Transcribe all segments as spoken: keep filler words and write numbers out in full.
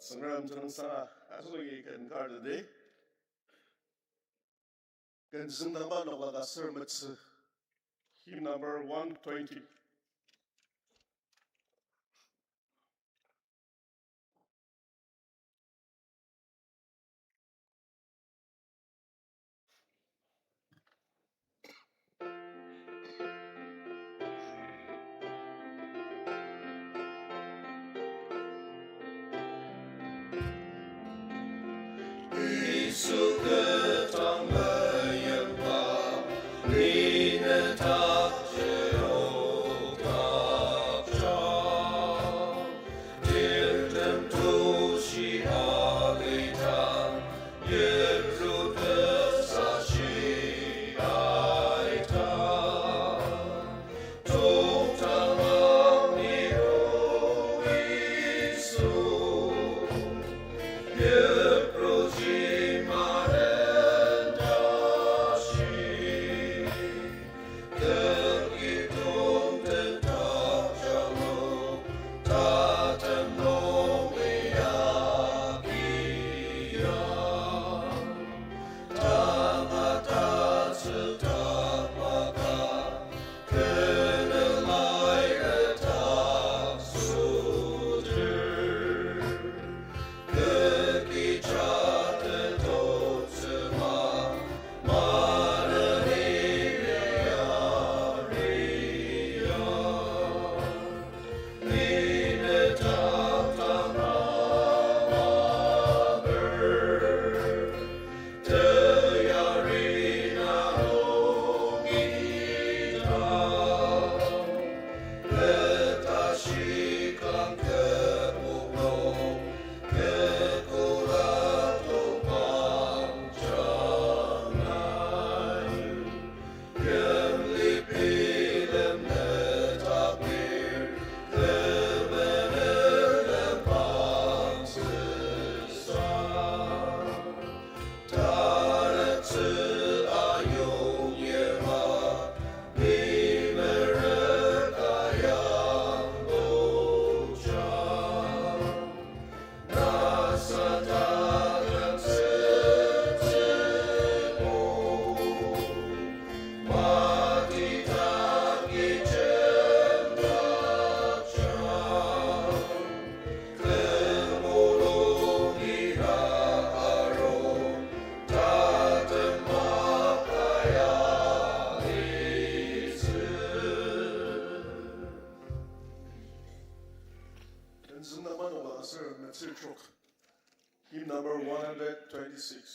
Tsüngrem tenüngsanga asenoki ken kar teti. Ken züngdangba nokla ka ser metsü. Hymn number one twenty. Yisu ketang meyangba, ni ne takji okdakja. Timtem tushi agüja, Yipru tesashi aita. Tongtang ang ni o Yisu, Yipruji maren tashi. Ken züngdangba nokla ka ser metsür trok. Hymn number one hundred twenty-six.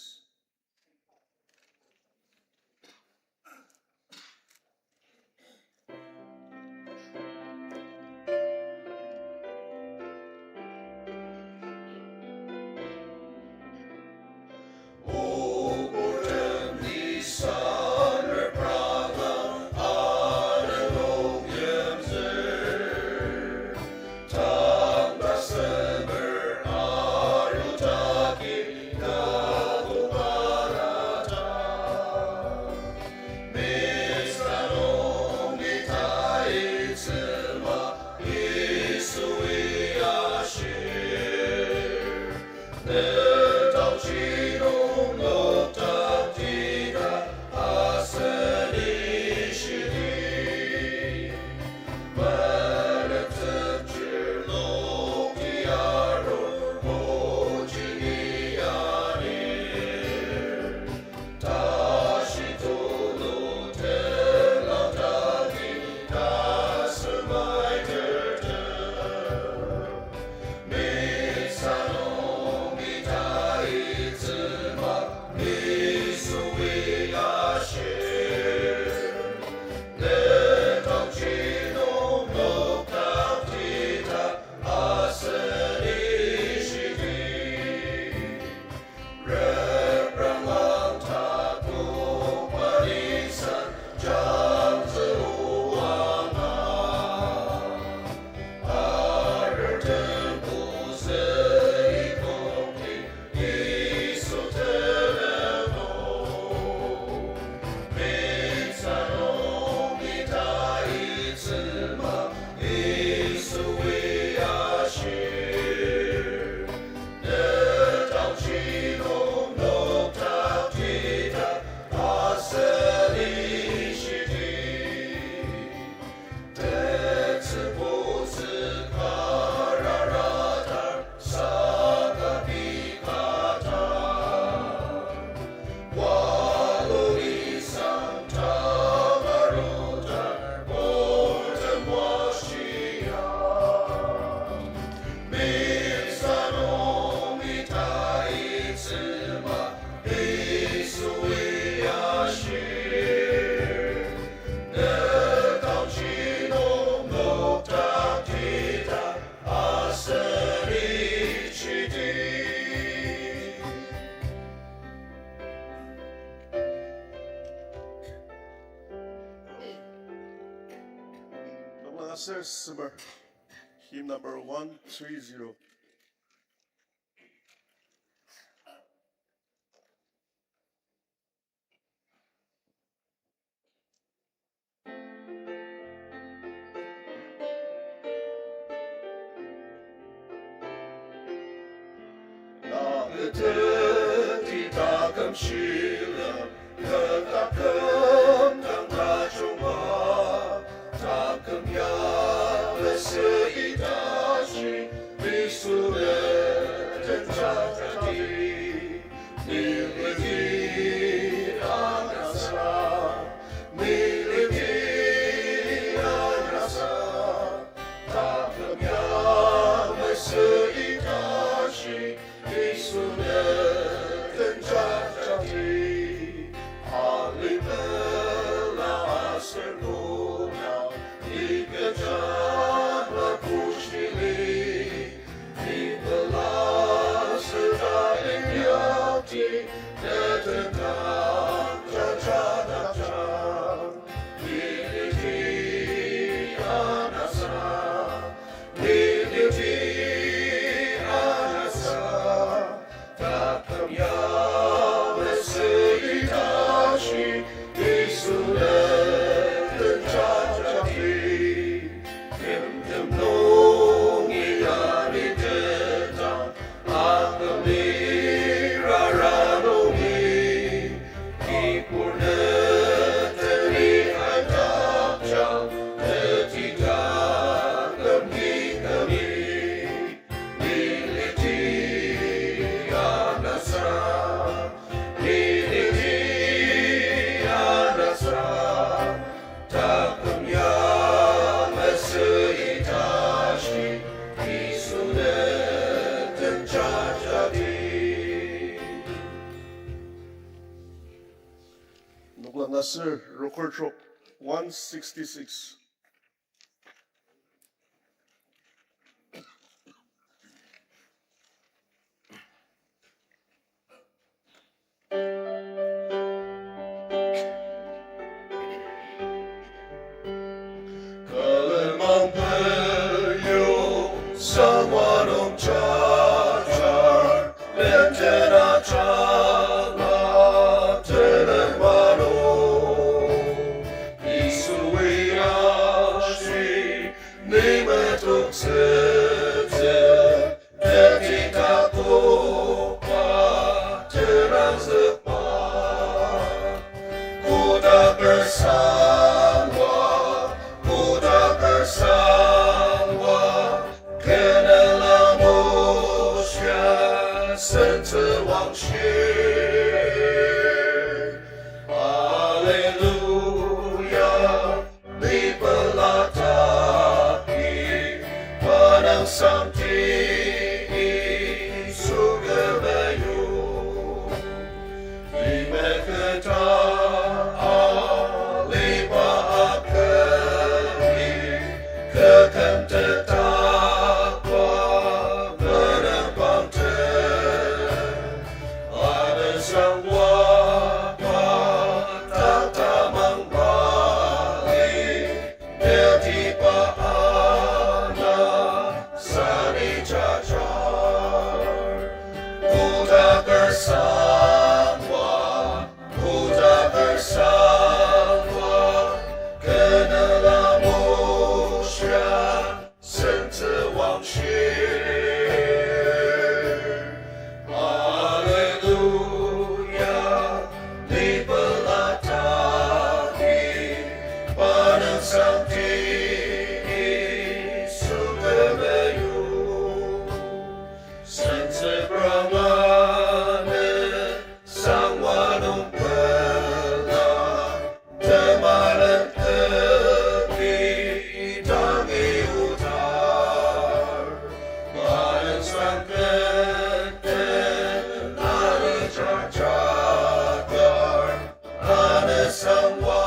Summer, hymn number one three zero. Na öteti taküm shilem, kü taküm dang tajungba, taküm ya mesü itashi, Yisu le tenjajati. Niliti anasa, niliti anasa, taküm ya mesü itashi, Yisu le tenjajati. Alipela aser kuna, iketjaba kushili, Kümtem nungi ya ni tetang, akümli rara nungi, kibur ne teni aitapjang, teti taküm kikemi. Niliti anasa, niliti anasa, taküm ya mesü itashi, Yisu le tenjajati. Noklang aser rokortrok one sixty-six. Külemang peyong sangwa nung jajar, lenden ajanga telemano. Yisui ashi, ni metoktsütsü, teti takokba, terangzükba. Kodaker sangwa, kodaker sangwa, kenela moshia sentsü wangshi. Alleluia, ni pelataki, manang sangti Yisu kümeyong. Imeketa aliba akümi, küküm tetakba menepangte. Anü sangwa pa tatamang bali, netiba ana sani jajar. Kodaker sangwa, kodaker sangwa, kenela moshia sentsü wangshi. Alleluia, ni pelataki, manang sangti Yisu kümeyong. Sentsü pranganü sangwa nung pela, temalen tepi tangi otar. Manang sangketen nari jajatar, anü sangwa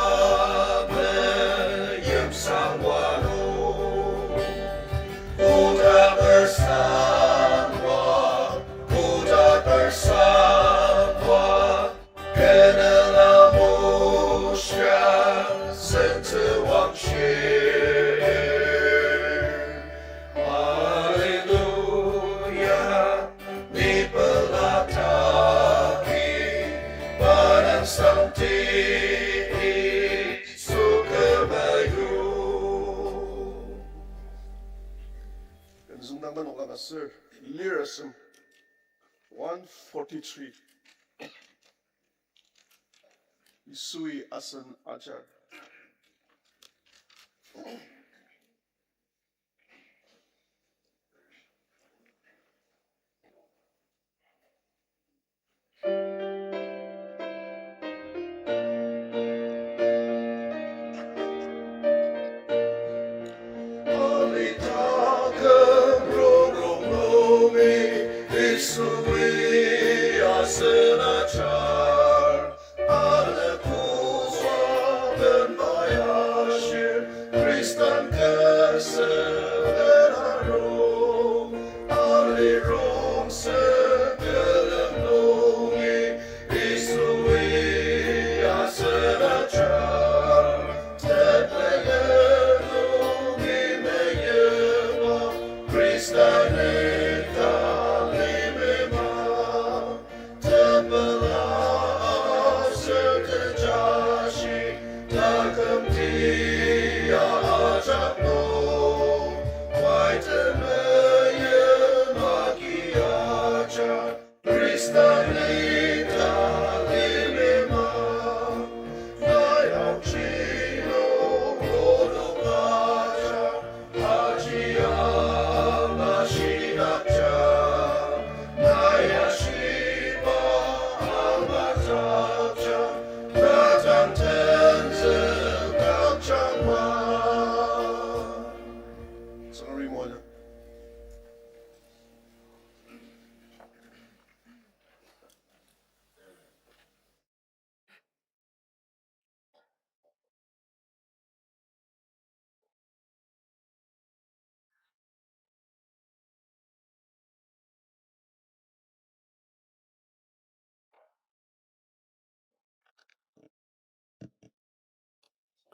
meyim sangwa nung. Kodaker sangwa, kodaker sangwa, kenela moshia sentsü wangshi. Lang aser lir asem one forty-three. Yisui asen ajar.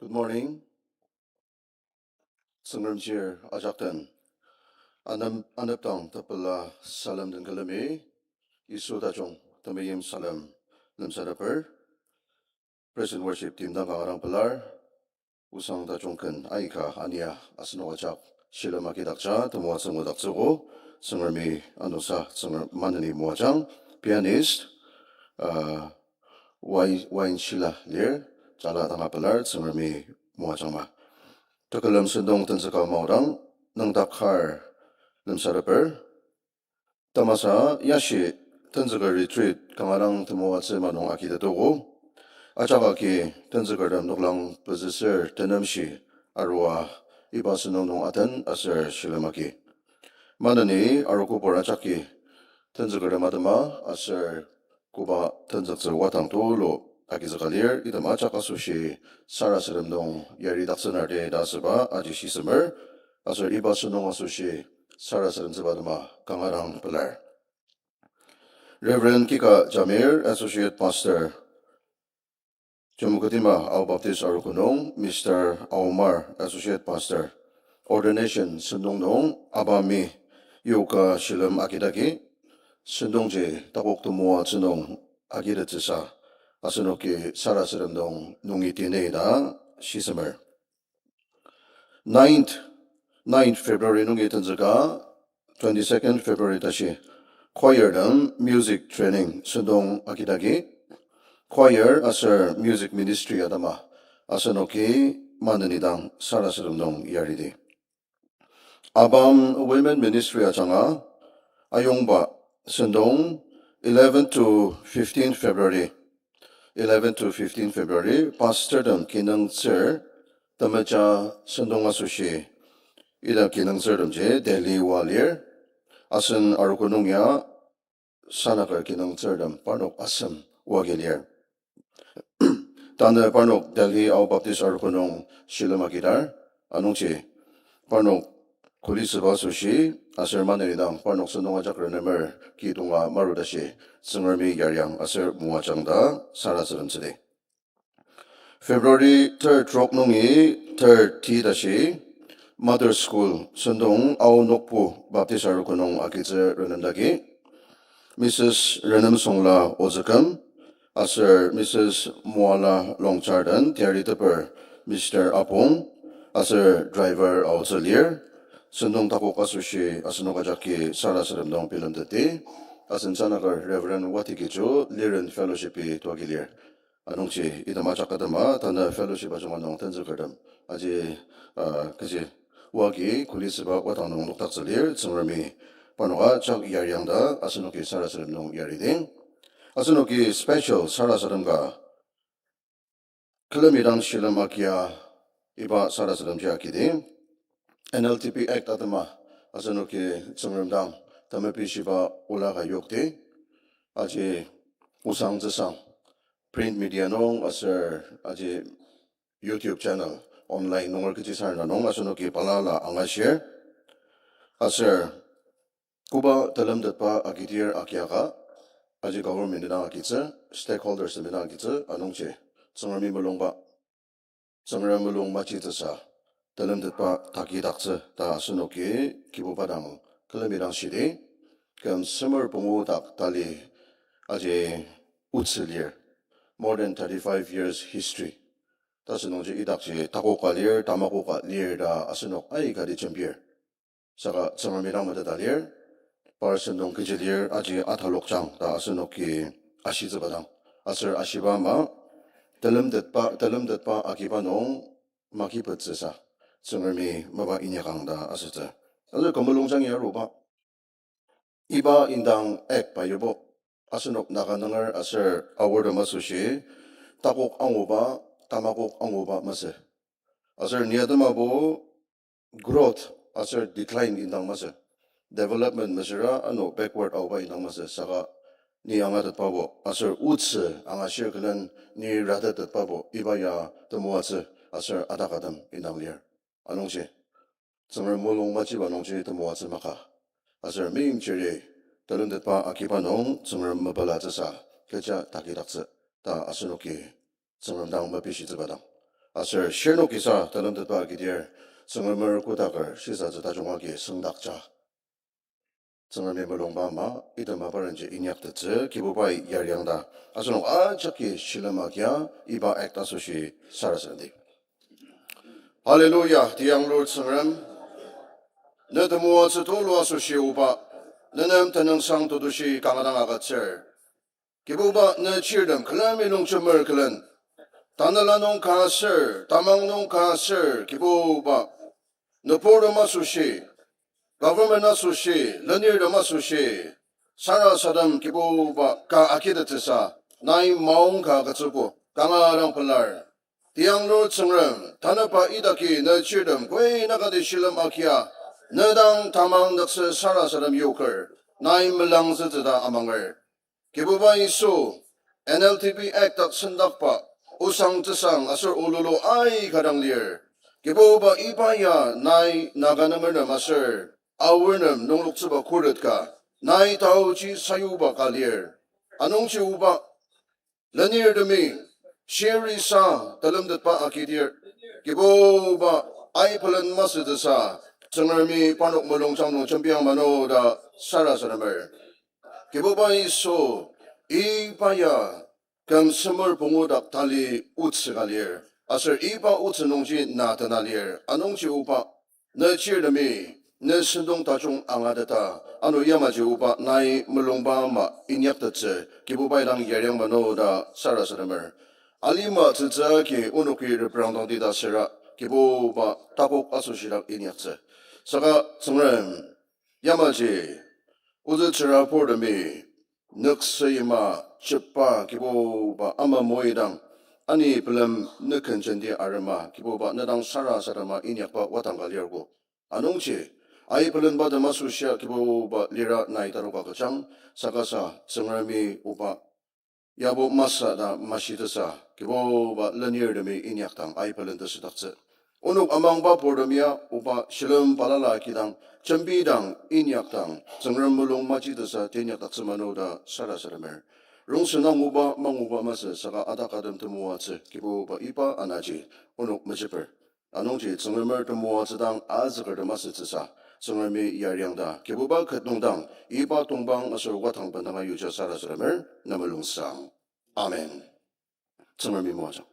Good morning. Tsüngrem chir ajak den. Anep, anepdang tepela salem den külemi, Yisu tajung temeim salem lemsateper. Praise and worship team dang kanga dang pelar, osang tajung ken aika ania asenok ajak shilem agidakja temoatsü ngudaktsüogo. Tsüngremi anosa Tsüngre- maneni moajang. Pianist, uh, Wai-, Wainshila lir, jala danga pelar, Tsüngremi moajangma. Tekülem sentong tenzüka maodang, nüngdak kar lemsateper. Tamasa yashi tenzüker retreat kanga dang temoatsü ama nung agitetogo. Ajak agi tenzükertem noklang pezüsür tenemshi arua iba sentong nung aten aser shilem agi. Maneni arogopur ajaki tenzükertem atema aser koba tenzüktsü wadang tulu agizüka lir, item ajak asoshi sarasadem nung yaridaktsünarde ta asüba aji shisemer, aser iba sentong asoshi sarasademtsüba atema kanga dang pelar. Reverend Kika Jamir, Associate Pastor, Chümoukedima Ao Baptist Arogo nung, Mister Aomar, Associate Pastor, ordination sentong nung, abami yoka shilem agidagi, sentongji takok temoatsü nung agitettsüsa, asenoki sarasadem nung nungi tine ta shisemer. Ninth, ninth February nungi tenzüka, twenty-second February tashi, choir tem music training sentong agidagi, choir aser music ministry atema asenoki maneni dang sarasadem nung yaridi. ABAM Women Ministry ajanga ayongba sentong eleven to fifteen February, eleven to fifteen February, pastor tem kinungtsür temeja sentong asoshi, item kinungtsürtemji Delhi oa lir, asen arogo nung ya sanaker kinungtsürtem parnok asem oa agi lir. Tanü parnok Delhi Ao Baptist Arogo nung shilem agidar, anungji parnok kuli süba asoshi, aser maneni dang parnok sentong ajak renemer ki tonga maru tashi, Tsüngremi yariang aser moajang ta sarasademtsüdi. February third, trok nungi thirty tashi, Mother School sentong Ao Nokpu Baptist Arogo nung agitsü renemdagi, Missus Renemsongla Ozükem, aser Missus Moala Longchar den teyari teper Mister Apong, aser driver aotsü lir, Sentong takok asoshi asenok ajaki sarasadem nung bilemteti. Asen sanaker Reverend Wati Kijo, Liren Fellowship-i tuagi lir. Anungji item ajak atema tanü fellowship ajunga nung tenzükertem aji, ah, kechi wagi kuli süba wadang nung nokdaktsü lir. Tsüngremi parnok ajak yariang ta asenoki sarasadem nung yariding. Asenoki special sarasadem ka külemi dang shilem agia iba sarasademji agidi. N L T P Act atema asenoki Tsüngrem dang temepishiba ola ka yokdi. Aji osang tsüsang print media nung aser aji YouTube channel, online nunger kechisarena nung asenoki balala angashir. Aser koba telemtetba agidir agiaka, aji government-i dang agitsü, stakeholders-temi dang agitsü, anungji Tsüngremi mulungba, Tsüngrem mulung machitsüsa telemtetba takidaktsü ta asenoki Kibuba dang külemi dang shidi. Küm semer pungu dak tali aji otsü lir, more than thirty-five years history. Ta asünungji idakji takoka lir, tamakoka lir ta asenok aikati jembir. Saka Tsüngremi dang meteta lir, par sentong kechi lir, aji atalokjang ta asenoki ashitsüba dang. Aser ashiba ama, telemtetba, telemtetba agiba nung makipettsüsa Tsüngremi mapa inyakang ta asütsü. Aser kü mulungjang ya aruba, iba indang act-ba yabo, asenok Naga nunger aser aortem asoshi takok anguba, tamakok anguba masü. Aser ni atemabo growth aser decline indang masü. Development mesüra ano backward aoba indang masü. Saka ni angatetbabo aser otsü angashir külen ni ratetetbabo iba ya temoatsü aser atakatem indang lir. Anungji Tsüngrem mulung machiba nungji temoatsü maka. Aser meimchiri telemtetba agiba nung Tsüngrem mepelatsüsa kecha takidaktsü ta asenoki Tsüngrem dang mepishitsüba dang. Aser shirnokisa telemtetba agidir Tsüngremer kotaker shisatsü tajung agi süngdakja Tsüngremi mulungba ama item aparenji inyaktettsü Kibubai yariang ta asenok ajaki shilem agia iba act asoshi sarasademdi. Hallelujah, tiyanglur Tsüngrem. Ne temoatsü tulu asoshi oba, nenem tenüngsang tetushi kanga dang agütsür. Kibuba, ne chirtem külemi longjemer külen, tanela nung ka aser, tamang nung ka aser, Kibuba, nüburtem asoshi, government asoshi, lenirtem asoshi, sarasadem Kibuba ka agitettsüsa, nai maong ka agütsüogo, kanga dang pelar. Tiyanglur Tsüngrem, tanüba idaki ne chirtem koi nakati shilem agia, ne dang tamang nüktsü sarasadem yoker, nai melangzütsü ta amanger. Kibuba Yisu, N L T P Act dak sendakba, osang tesang aser olulu aika dang lir. Kibuba iba ya nai Naga nungertem aser aortem nungloktsüba khuret ka, nai taoji sayuba ka lir. Anungji oba, lenirtemi shirisa telemtetba agidir, Kibuba, aibelen masütsüsa, Tsüngremi parnok mulungjang nung jembiang mano ta sarasademer. Kibuba Yisu, iba ya küm semer pungu dak tali otsü ka lir, aser iba otsü nungji na tena lir, anungji oba, ne chirtemi, ne sentong tajung angateta, ano yamaji oba nai mulungba ama inyaktettsü, Kibubai dang yariang mano ta sarasademer. Alima tsütsü agi onoki reprangdangdi ta süra, Kibuba takok asoshi dak inyaktsü. Saka Tsüngrem, yamaji, ozü tsüraburtemi, nüksa yima, chepa, Kibuba, ama moidang, ani pelem nüken jenti arema, Kibuba, ne dang sarasadema inyakba wadang ka lirgo. Anungji, aibelenba tema asoshia, Kibuba, lira nai taroka kechang, saka sa, Tsüngremi oba, yabo masü ta mashitesa, Kibuba lenirtemi inyakdang aibelentesüdaktsü. Onok amangba purtem ya, oba shilem balala kidang, jembidang, inyakdang, Tsüngrem mulung machitesa teinyakdaktsü mano ta sarasademer. Rongsen anguba, manguba masü, saka atakatem temoatsü, Kibuba iba anaji, onok mejeper. Anungji Tsüngremer temoatsü dang azükertem asütsüsa, Tsüngremi yariang ta, Kibuba ket nung dang, iba tongpang aser wadang bendanga yuja sarasademer, ne mulungsang. Amen. Tsüngremi moajang.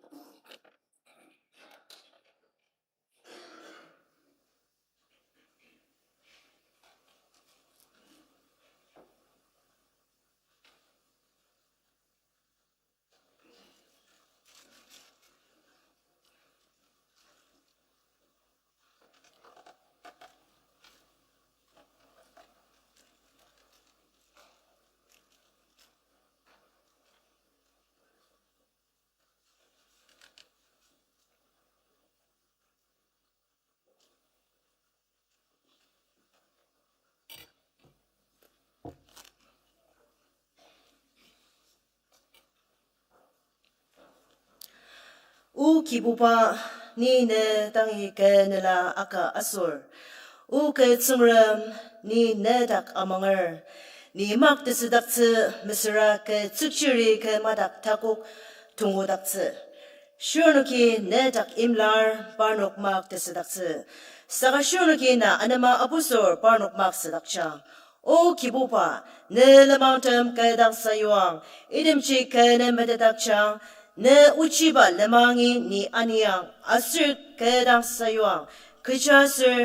O Kibuba, ni ne dangi kü nela aka asür. O kü Tsüngrem, ni ne dak amanger. Ni mak tesüdaktsü, mesüra kü tsükchiri kü madak takok tongudaktsü. Shirnoki ne dak imlar, parnok mak tesüdaktsü. Saka shirnoki na anema abusür, parnok mak südakjang. O Kibuba, ne lenmangtem kü dang sayuang, itemji kü ne metetdakjang, ne ochiba lenmangi ni aniang, aser kü dang sayuang, kechiaser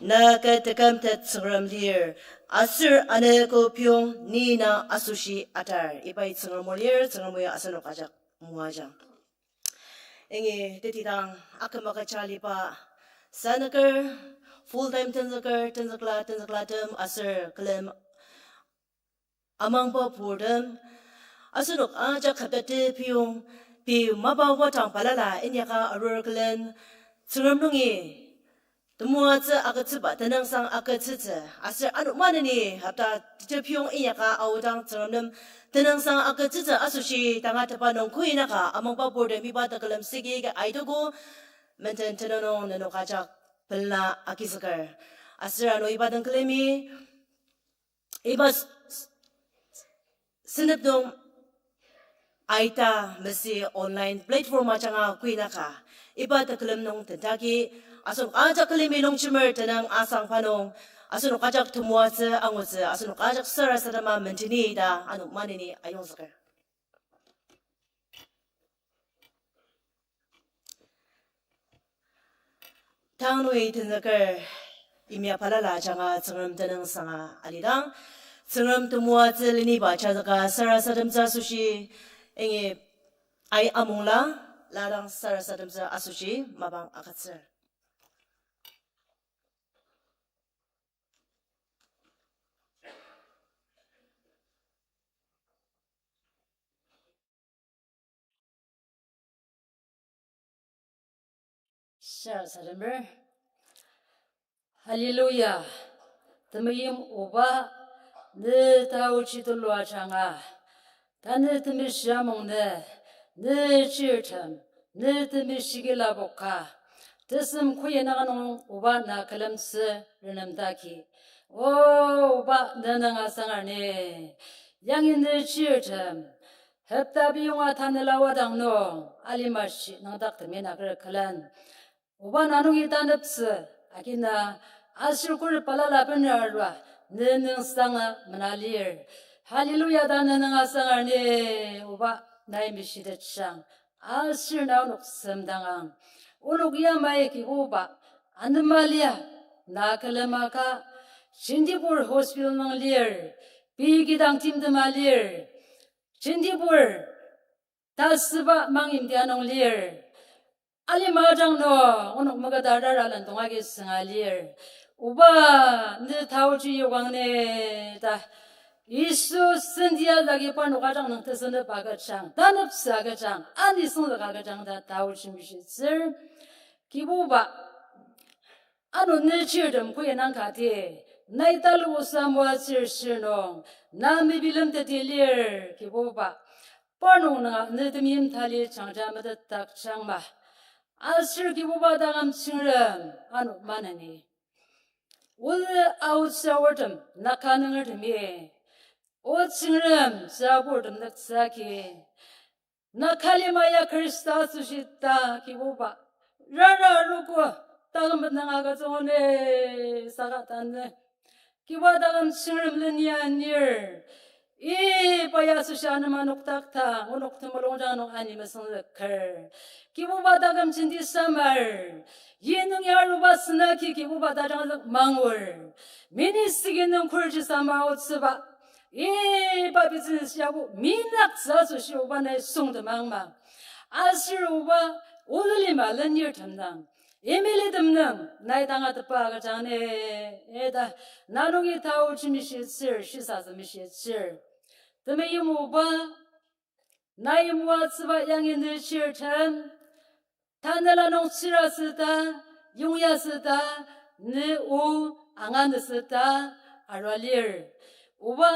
na kü tekümtet Tsüngrem lir, aser anogo piyong ni na asoshi atar. Ibai Tsüngrem o lir, Tsüngrem o ya asenok ajak moajang. Yangi tetidang akümaka jaliba sanüker, full time tenzüker, tenzükla, tenzüklatem aser külem amangba purtem, asenok ajak kaptete piyong, pei mapa wadang balala inyaka arur külen, Tsüngrem nungi temoatsü agütsüba tenüngsang agütsütsü, aser ano maneni hopta tepiyong inyaka aodang Tsüngrem nem tenüngsang agütsütsü asoshi tangatetba nung kuinaka amangba purtem iba tekülem siki ka aitogo, menden tenüng nung nenok ajak pelena agizüker. Aser ano iba den külemi, iba s-, s-, senep nung aita mesi online platform ajanga kuinaka, iba tekülem nung tentaki, asenok ajak külemi longjemer tenüng asangba nung, asenok ajak temoatsü angutsü, asenok ajak sarasadema menteni ta ano maneni ayongzüker. Tang nungi tenzüker imya balala ajanga Tsüngrem tenüngsanga alidang, Tsüngrem temoatsü leniba jazüka sarasademtsü asoshi, yangi ai amungla, ladang sarasademtsü asoshi mapang agütsür. Sarasademer. Hallelujah. Temeim oba, ne taochi tulu ajanga. Tanü temeshi amung ne, ne chirtem, ne temeshi kilaboka. Tesem koyenaka nung oba na külemtsü renemdaki. O oba, ne nüng asangar ni. Yangi ne chirtem, hepta biyonga tanela wadang nung, alimashi nüngdaktem inaker külen. Oba na nungi taneptsü, agina, aser kuri balala bener arua, ne nüngsanga mena lir. Hallelujah ta ne nüng asangar ni, oba, nai mishitetshang, aser na onok semdangang. Onok yamai Kibuba, anema lia, na külemaka, Jindibur Hospital nung lir, pei kidang timtema lir, Jindibur, tasüba mangimtia nung lir. Alima ajang nung, onok maketa rara lendong agi sünga lir. Oba, ne taochi yokang ni ta. Yisu sendia dagi parnok ajak nung tesünep agüjang, taneptsü agüjang, anisüngzük agüjang ta taochi mishitsür. Kibuba, ano ne chirtem koyenang kati, nai talu osa moatsür sür nung, na mebilemteti lir, Kibuba. Parnok nunga ne temeim tali jangja metetdakjangma. Aser Kibuba taküm Tsüngrem ano maneni. Olu aotsü aortem, naka nungertemi. O Tsüngrem, tsüburtem nüktsü agi. Naka lima ya Khrista asoshi ta Kibuba. Rara arogo, taküm benanga agütsüng ne, saka tanü. Kibuba taküm Tsüngrem lenia anir. Iba ya asoshi anema nokdakta, onok temulungjang nung ani mesüngzüker. Kibuba taküm jenti samar. Yi nung ya aruba senaki Kibuba tajangzük mangur. Ministry nung kurji sama otsüba. Iba business yabo minaktsü asoshi oba nai süngtemangma. Aser oba olulima lenirtem dang, M L A tem nung nai tangatetba agüjang ni, ita na nungi taochi mishitsür, shisatsü mishitsür. Temeim oba, nai moatsüba yangi ne chirtem, tanela nung tsürasüta, yongyasüta, ne o anganüsüta arua lir. Oba,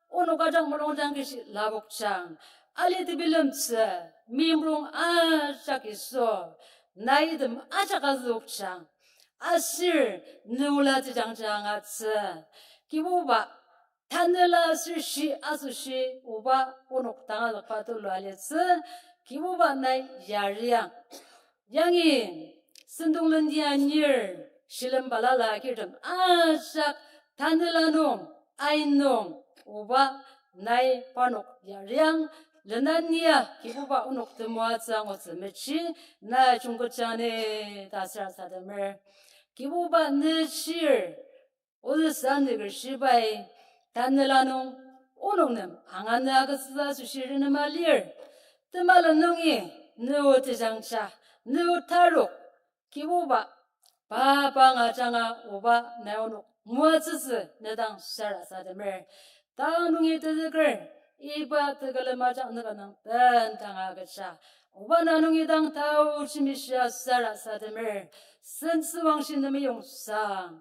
onok ajak mulungjang kishi lapokjang, ali tebilemtsü, meimrong ajak Yisu, nai item ajak azükjang, aser ne ola tejangja angatsü, Kibuba, tanela aser shi asoshi oba onok tangazükba tulu alitsü, Kibuba nai yariang. Yangi sentong lenti anir shilem balala kirtem ajak tanela nung, ain nung, oba nai parnok yariang, lenania Kibuba onok temoatsü angutsü mechi, na jungketjang ni ta sarasademer. Kibuba ne shir, otsü nüker shibai, tanela nung, onok nem anganü agütsütsü asoshi renema lir. Temela nungi, ne o tejangja, ne o tarok, Kibuba, pa pa ngajanga oba nai onok moatsütsü ne dang sarasademer. Tang nungi tezüker, iba tekülem ajak ne kü nung bendanga agüja. Oba na nungi dang taochi mishia sarasademer. Sentsüwangshi ne meyong sang.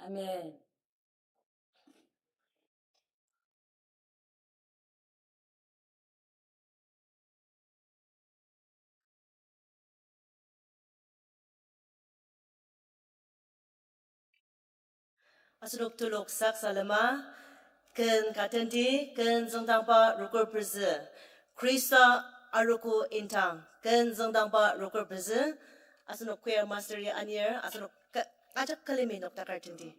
Amen. Asenok telok sak salema, ken ka tenti, ken züngdangba rokür pezü, Khrista arogo indang, ken züngdangba rokür pezü, asenok choir master-i anir, asenok ka-, ajak külemi noktakar tenti.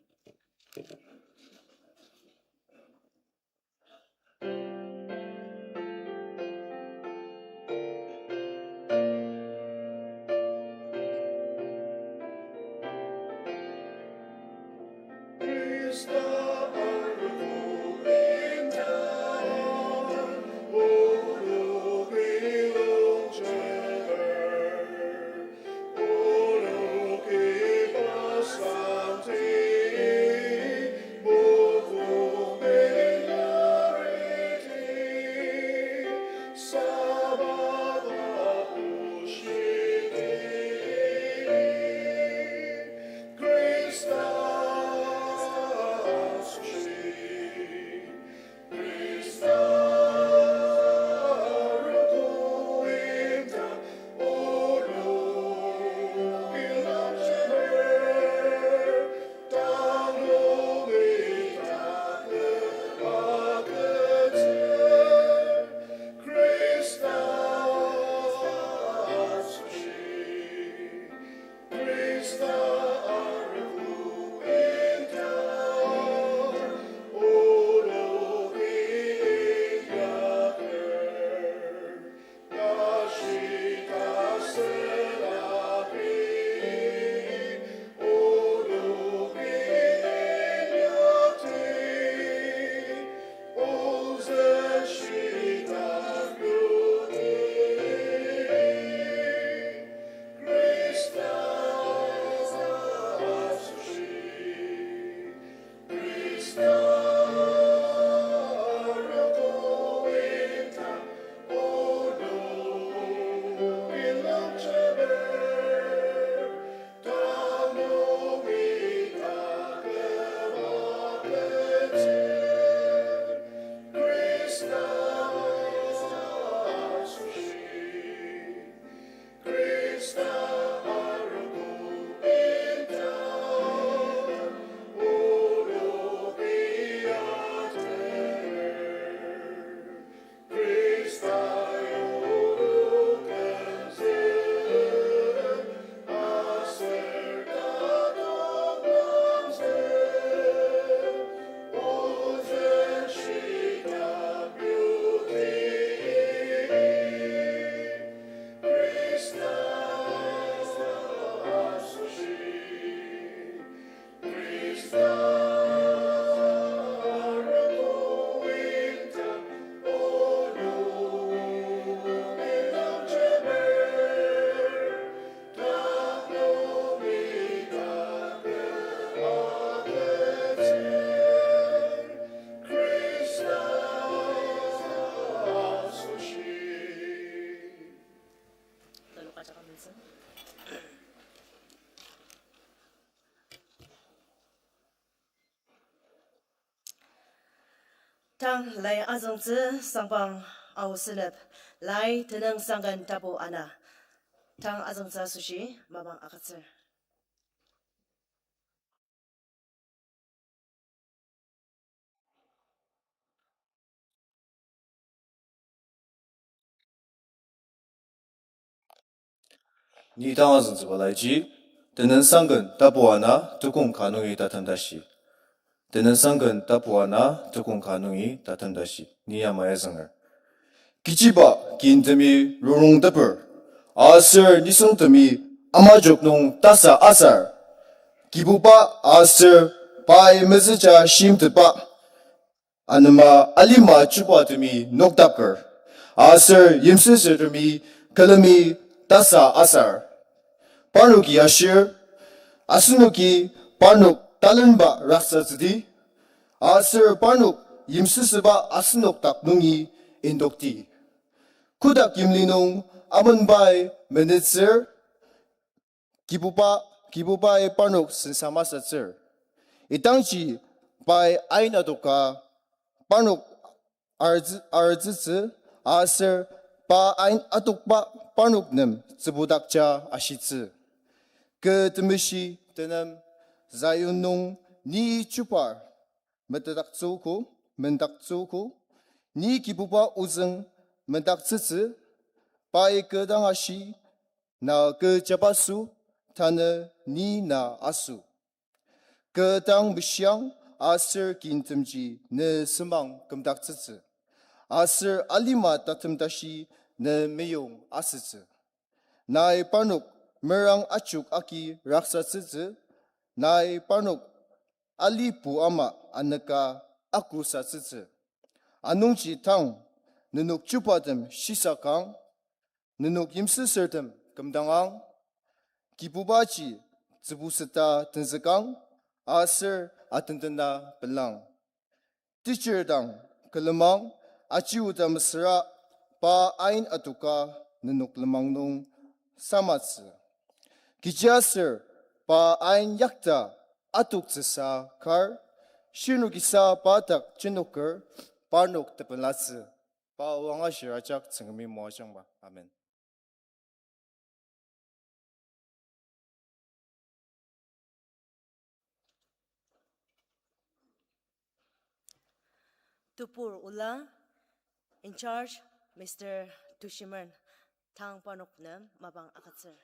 Tang lai azüngtsü sangbang Ao Senep, lai tenüngsangken tapu ana. Tang azüngtsü asoshi mapang agütsür. Ni tang azüngtsüba laiji, tenüngsangken tapu ana tukong ka nungi tatem tashi. Tenüngsangken tapu ana tukong ka nungi tatem tashi. Ni yamai azünger. Kechiba kintemi rurung teper, aser nisungtemi amajok nung tasa asar. Kibuba aser pai mezüja shimteba, anema alima chubutemi nokdaker, aser yimsüsürtemi külemi tasa asar. Parnoki ashir, asenoki parnok talenba raksatsüdi, aser parnok yimsüsüba asenok dak nungi indokti. Kotak yimli nung amenbai menütsür, Kibuba, Kibubai parnok sensa masütsür. Idangji pai ain adoka parnok arütsü-, arütsütsü, aser pa ain adokba parnok nem tsübudakja ashitsü. Kü temeshi tenem Zion nung ni chupar metetdaktsüogo, mendaktsüogo, ni Kibuba ozüng mendaktsütsü, pai kü dang ashi, na kü jabaso, tanü ni na aso. Kü dang meshiang aser kintemji ne semang kümdaktsütsü, aser alima tatem tashi ne meyong asütsü. Nai parnok merang achuk agi raksatsütsü, nai parnok alipu ama anüka akusatsütsü. Anungji tang, nenok chubatem shisakang, nenok yimsüsürtem kümdangang, Kibubaji tsübuseta tenzükang, aser atentena pelang. Teacher dang külemang, aji oda mesüra pa ain adoka nenok lenmang nung samatsü. Kechiaser pa ain yakta adoktsüsa kar, shirnokisa pa dak jenoker parnok tepelatsü. Pa o angashir ajak Tsüngremi moajangba. Amen. Tebur ola, in charge, Mister Tushimer, tang parnok nem mapang agütsür.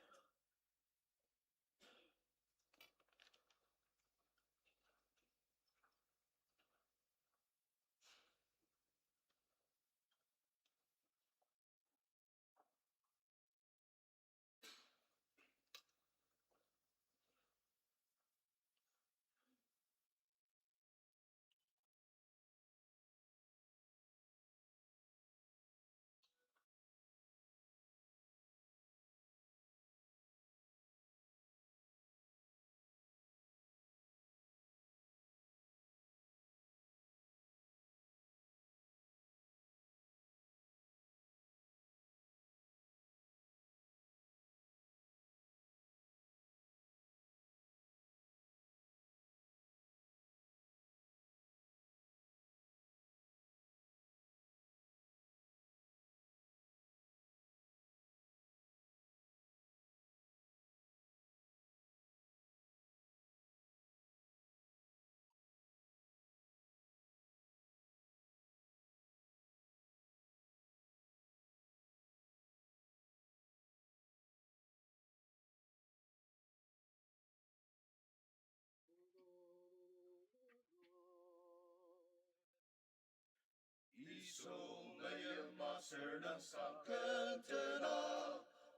Isong nüyim aser nüngsang kentena,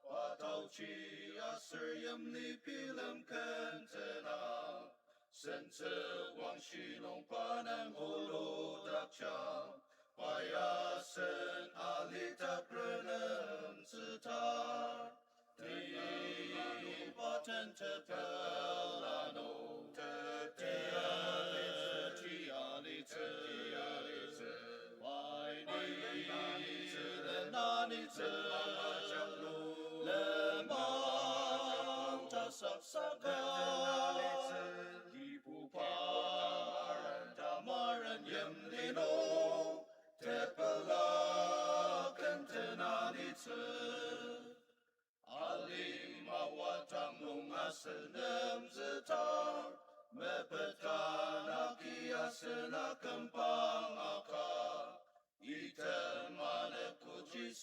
pa taochi aser yimli bilem kentena, sentsü wangshi nung pa nem oludakjang, pa yasen alidak renemtsütar. Tepela nung, paten tepela nung, tetealitsü, tealitsü, tealitsü, pai ni, pai ni, telenanitsü, lenmang tasak saka, Kibuba tamaren, tamaren yimli nung, tepela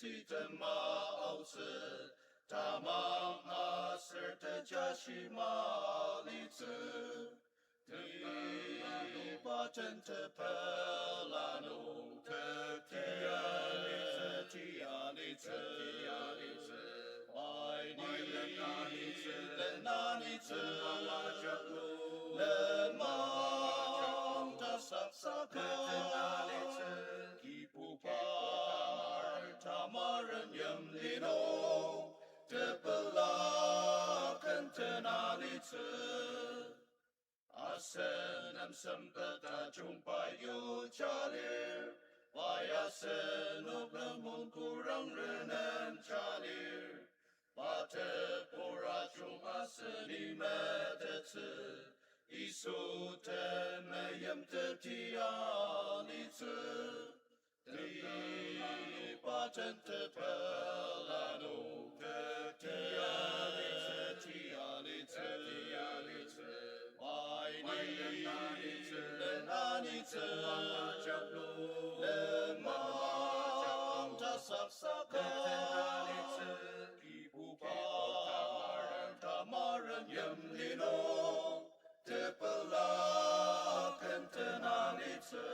Tetema aotsü, tamang aser tejashi malitsü. Tiba tentepela nung tetia litsü, tia litsü, tia litsü. Mai ni lenani tsü, lenani tsü, lenmang tasak saka. Kibuba tamaren yimli nung tepela kenten alitsü. Asen nem sempet tajungba yuja lir, pai asen nok nem mungkurang renem ja lir. Pa tebur ajung aseni metettsü, Yisu temeim tetia litsü. Tiba tentepela nung tetia litsü, tia litsü, tia litsü. Mai ni lenani tsü, lenani tsü, lenmang tasak saka. Kibuba tamaren, tamaren yimli nung tepela kenten alitsü.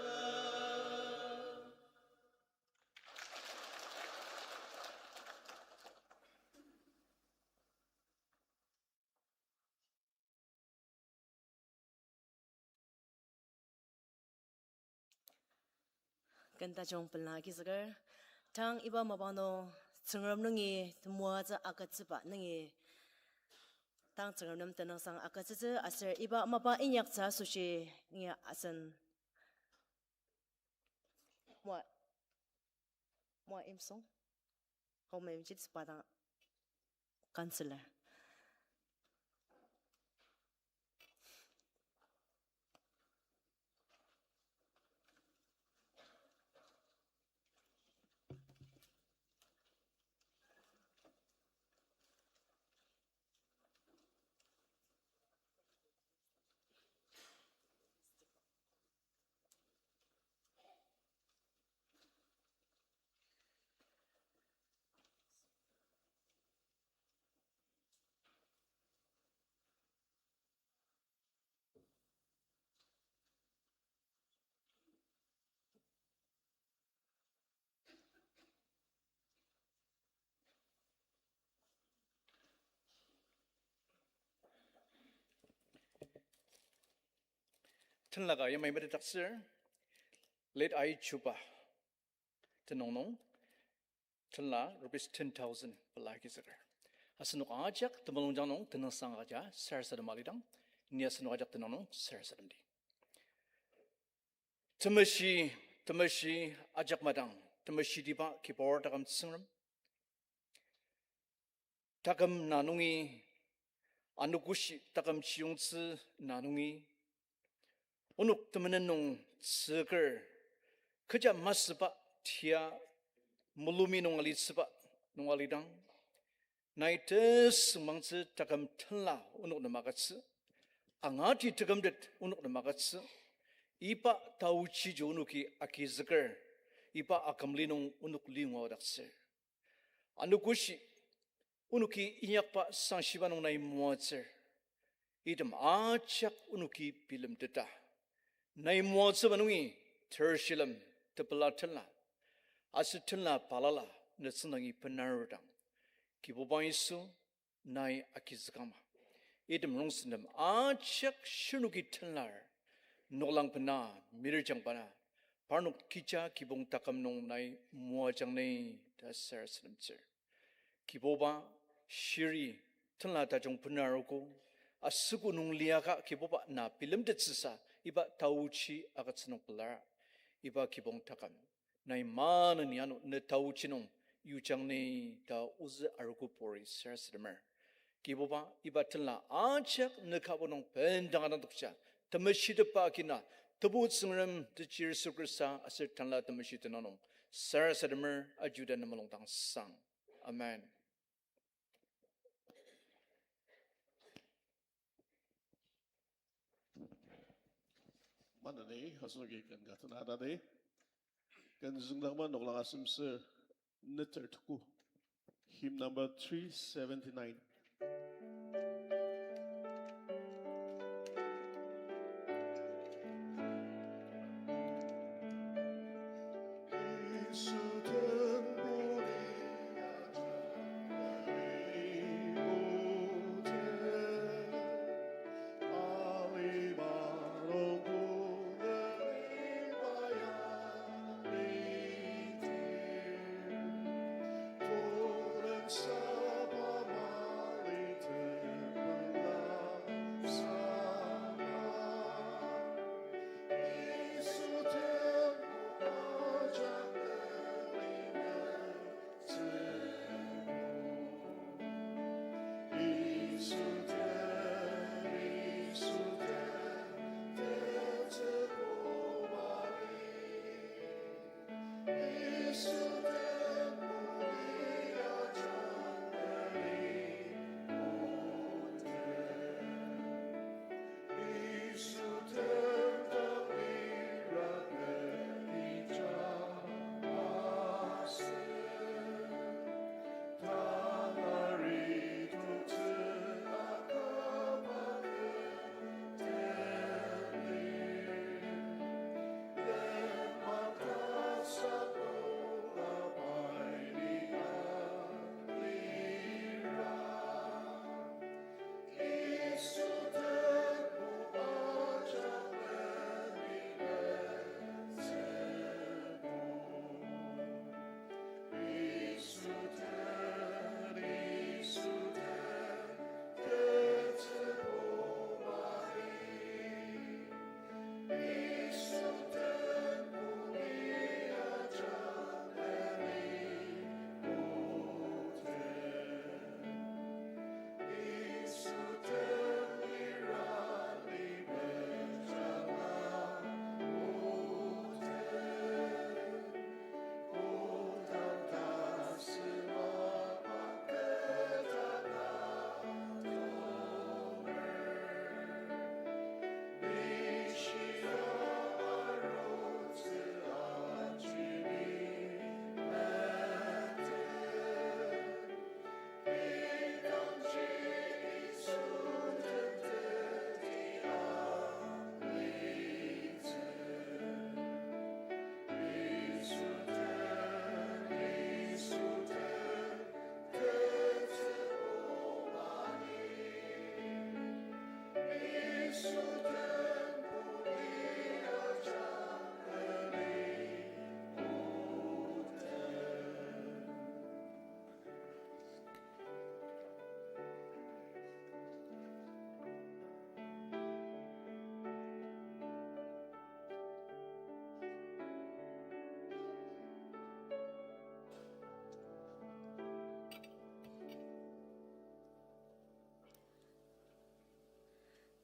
Ken tajung pela agizüker, tang iba mapa nung Tsüngrem nungi temoatsü agütsüba nungi tang Tsüngrem nem tenüngsang agütsütsü aser iba mapa inyaktsü asoshi ngi asen Moa, Moa Imsong, Home Evangelist pa dang counselor. Tenlaka yamai metetdaktsür, late Ai Chuba tenüng nung, tenla rupees ten thousand pela agizüker. Asenok ajak temulungjang nung tenüngsang agüja sarasadem alidang, ni asenok ajak tenüng nung sarasademdi. Temeshi, temeshi ajak madang, temeshitiba Kibur taküm Tsüngrem. Taküm na nungi, anogoshi taküm chiyungtsü na nungi, onok temenen nung tsüker, kecha masüba tia mulumi nung alitsüba nung alidang, nai tesüngmangtsü taküm tenla onok nem agütsü, angati tekümtet onok nem agütsü, iba taochi ji onoki agizüker, iba akümli nung onok lingu aodaktsür. Anogoshi, onoki inyakba sangshiba nung nai moatsür. Item ajak onoki bilemteta. Nai moatsüba nungi tershilem, tepela tenla, aser tenla balala, ne tsüngdangi benarudang, Kibuba Yisu, nai agizükangma. Item rongsen nem ajak shirnoki tenlar, noklang bena mirjang bana, parnok kecha kibong taküm nung nai moajang ni ta sarasademtsür. Kibuba, shiri tenla tajung benarogo, asüko nung liaka Kibuba na bilemtettsüsa iba taochi agütsü nung pelar, iba kibong taküm nai maneni ano ne taochi nung yujang ni ta ozü arogopuri sarasademer. Kibuba, iba tenla ajak ne kabo nung bendang adangdokja, temeshitepba kina, Tebu Tsüngrem, Tejir Yisu Khrista aser Tanela Temeshi tenüng nung sarasademer, ajuda ne mulung dang sang. Amen. Maneni, asenoki ken ka tena tadi. Ken züngdakba noklang asem sür, neter tuku. Hymn number three seventy-nine.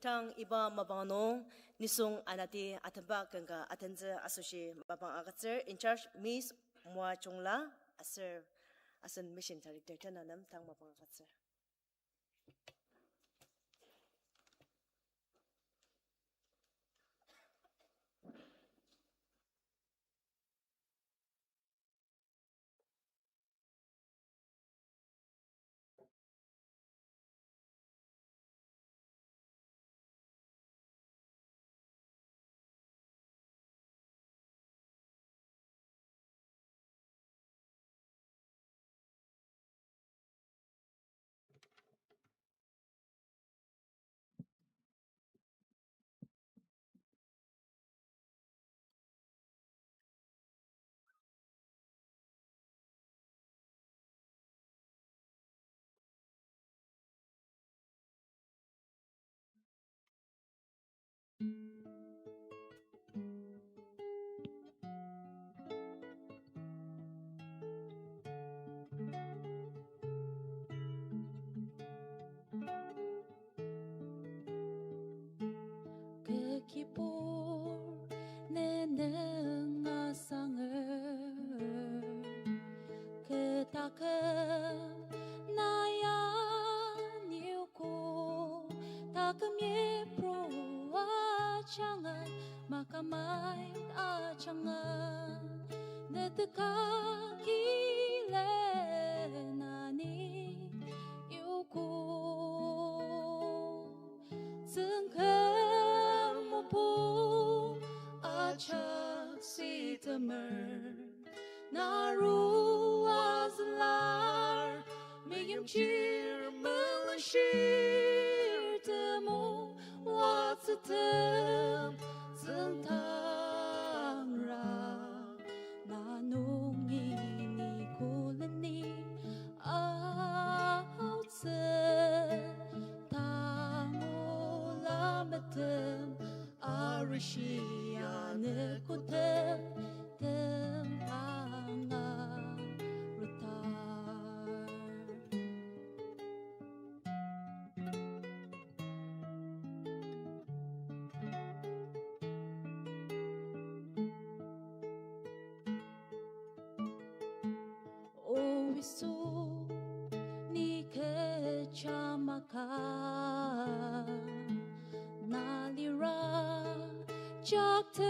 Tang iba mapang nung nisung anati atenba ken ka atentsü asoshi mapang agütsür, in charge Miss Moa Chungla aser asen mission director tena nem tang mapang agütsür. Kü kibur nenüng asanger, kü taküm na ya niuko, taküm yipru ajanga, makamai ajanga, neteka kila Narua zülar, meimchir melenshir temulung oatsütem tsüngdangra. Na nungi ni kuleni aotsü, tangula metem arishi anogotem tembang arutar. O Yisu, ni kecha maka, na lira jakteperi,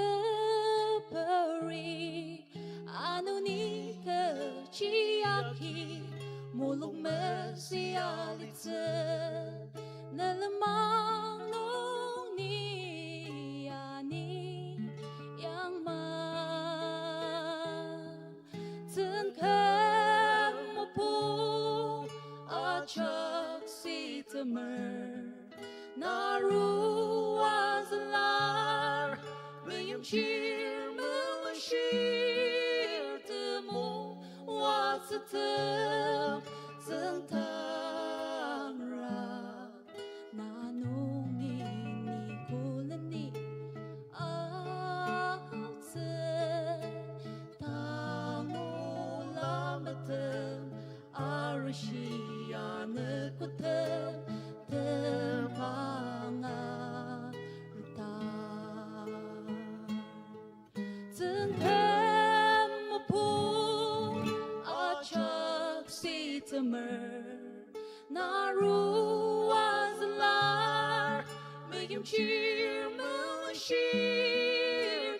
ano ni kechi agi mulung mezüa litsü, ne lenmang nung ni ani yangma. Tsüngkang mopung ajak sitemer, narua zülar, meimchir melenshir temulung oatsütem tsüngdangra. Na nungi ni kuleni aotsü, tangula metem arishi anogotem tembang arutar. Tsüngkang mopung ajak sitemer, narua zülar, meimchir melenshir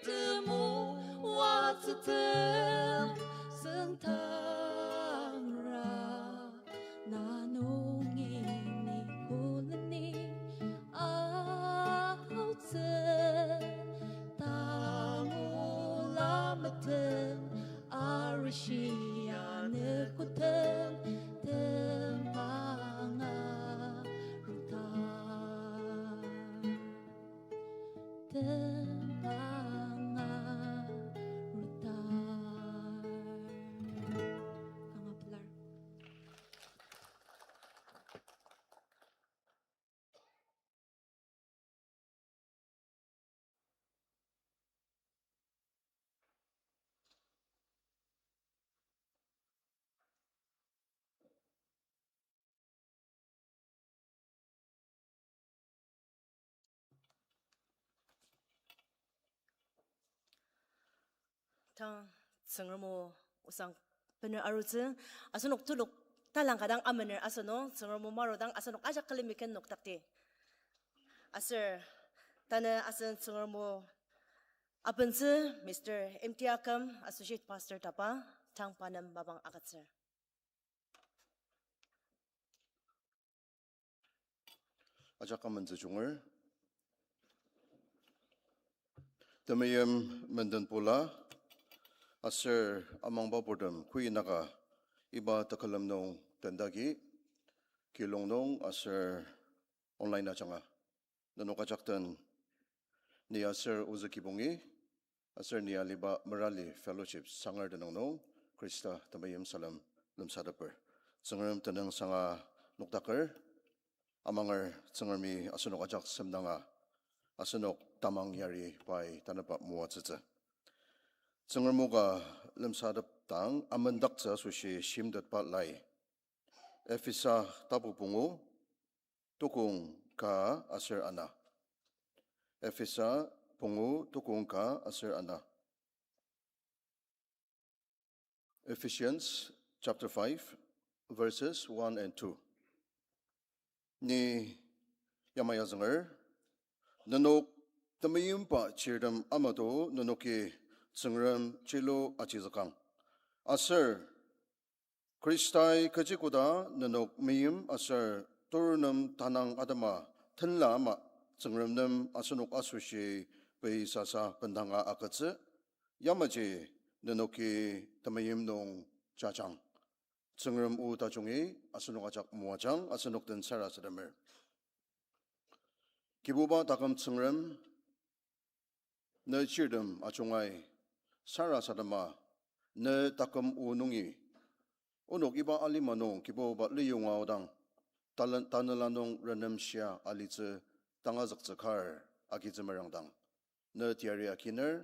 temulung oatsütem tsüngdangra. Na nungi ni kuleni aotsü, tangula metem arishi anogotem tembang arutar. Tembang arutar. Kanga pelar. Tang Tsüngrem o osang bener arutsü, asenok telok talang ka dang amener asünung, Tsüngrem o maru dang asenok ajak külemi ken noktakdi. Aser tanü asen Tsüngrem o abentsü Mister M T Akem, Associate Pastor Tapa, tang pa nem mapang agütsür. Ajak amentsü junger. Temeim menden pula, aser amangba purtem kuinaka iba tekülem nung tendagi, kilong nung aser online ajanga. Nenok ajak den ni aser ozü kibongi, aser ni aliba merali fellowship sanger tenüng nung Khrista temeim salem lemsateper. Tsüngrem tenüngsanga nokdaker, amanger Tsüngremi asenok ajak semdanga, asenok tamang yari pai tanüba moatsütsü. Tsüngrem o ka lemsatepdang amendaktsü asoshi shimtetba lai. Ephesa tapu pungu, tukong ka aser ana. Ephesa pungu, tukong ka aser ana. Ephesians chapter five, verses one and two. Ni yamai azünger, nenok temeimba chirtem amato nenoki Tsüngrem chilu achizükang. Aser Khristai kechi koda nenok meim aser tur nem tanang atema tenla ama Tsüngrem nem asenok asoshi pei sasa bendanga agütsü. Yamaji nenoki temeim nung jajang. Tsüngrem o tajungi asenok ajak moajang, asenok den sarasademer. Kibuba taküm Tsüngrem, ne chirtem ajungai sarasadema, ne taküm o nungi onok iba alima nung Kibuba liyonga odang, talen-, tanela nung renemshia alitsü tangazüktsü kar agitsü merangdang, ne teyari akiner,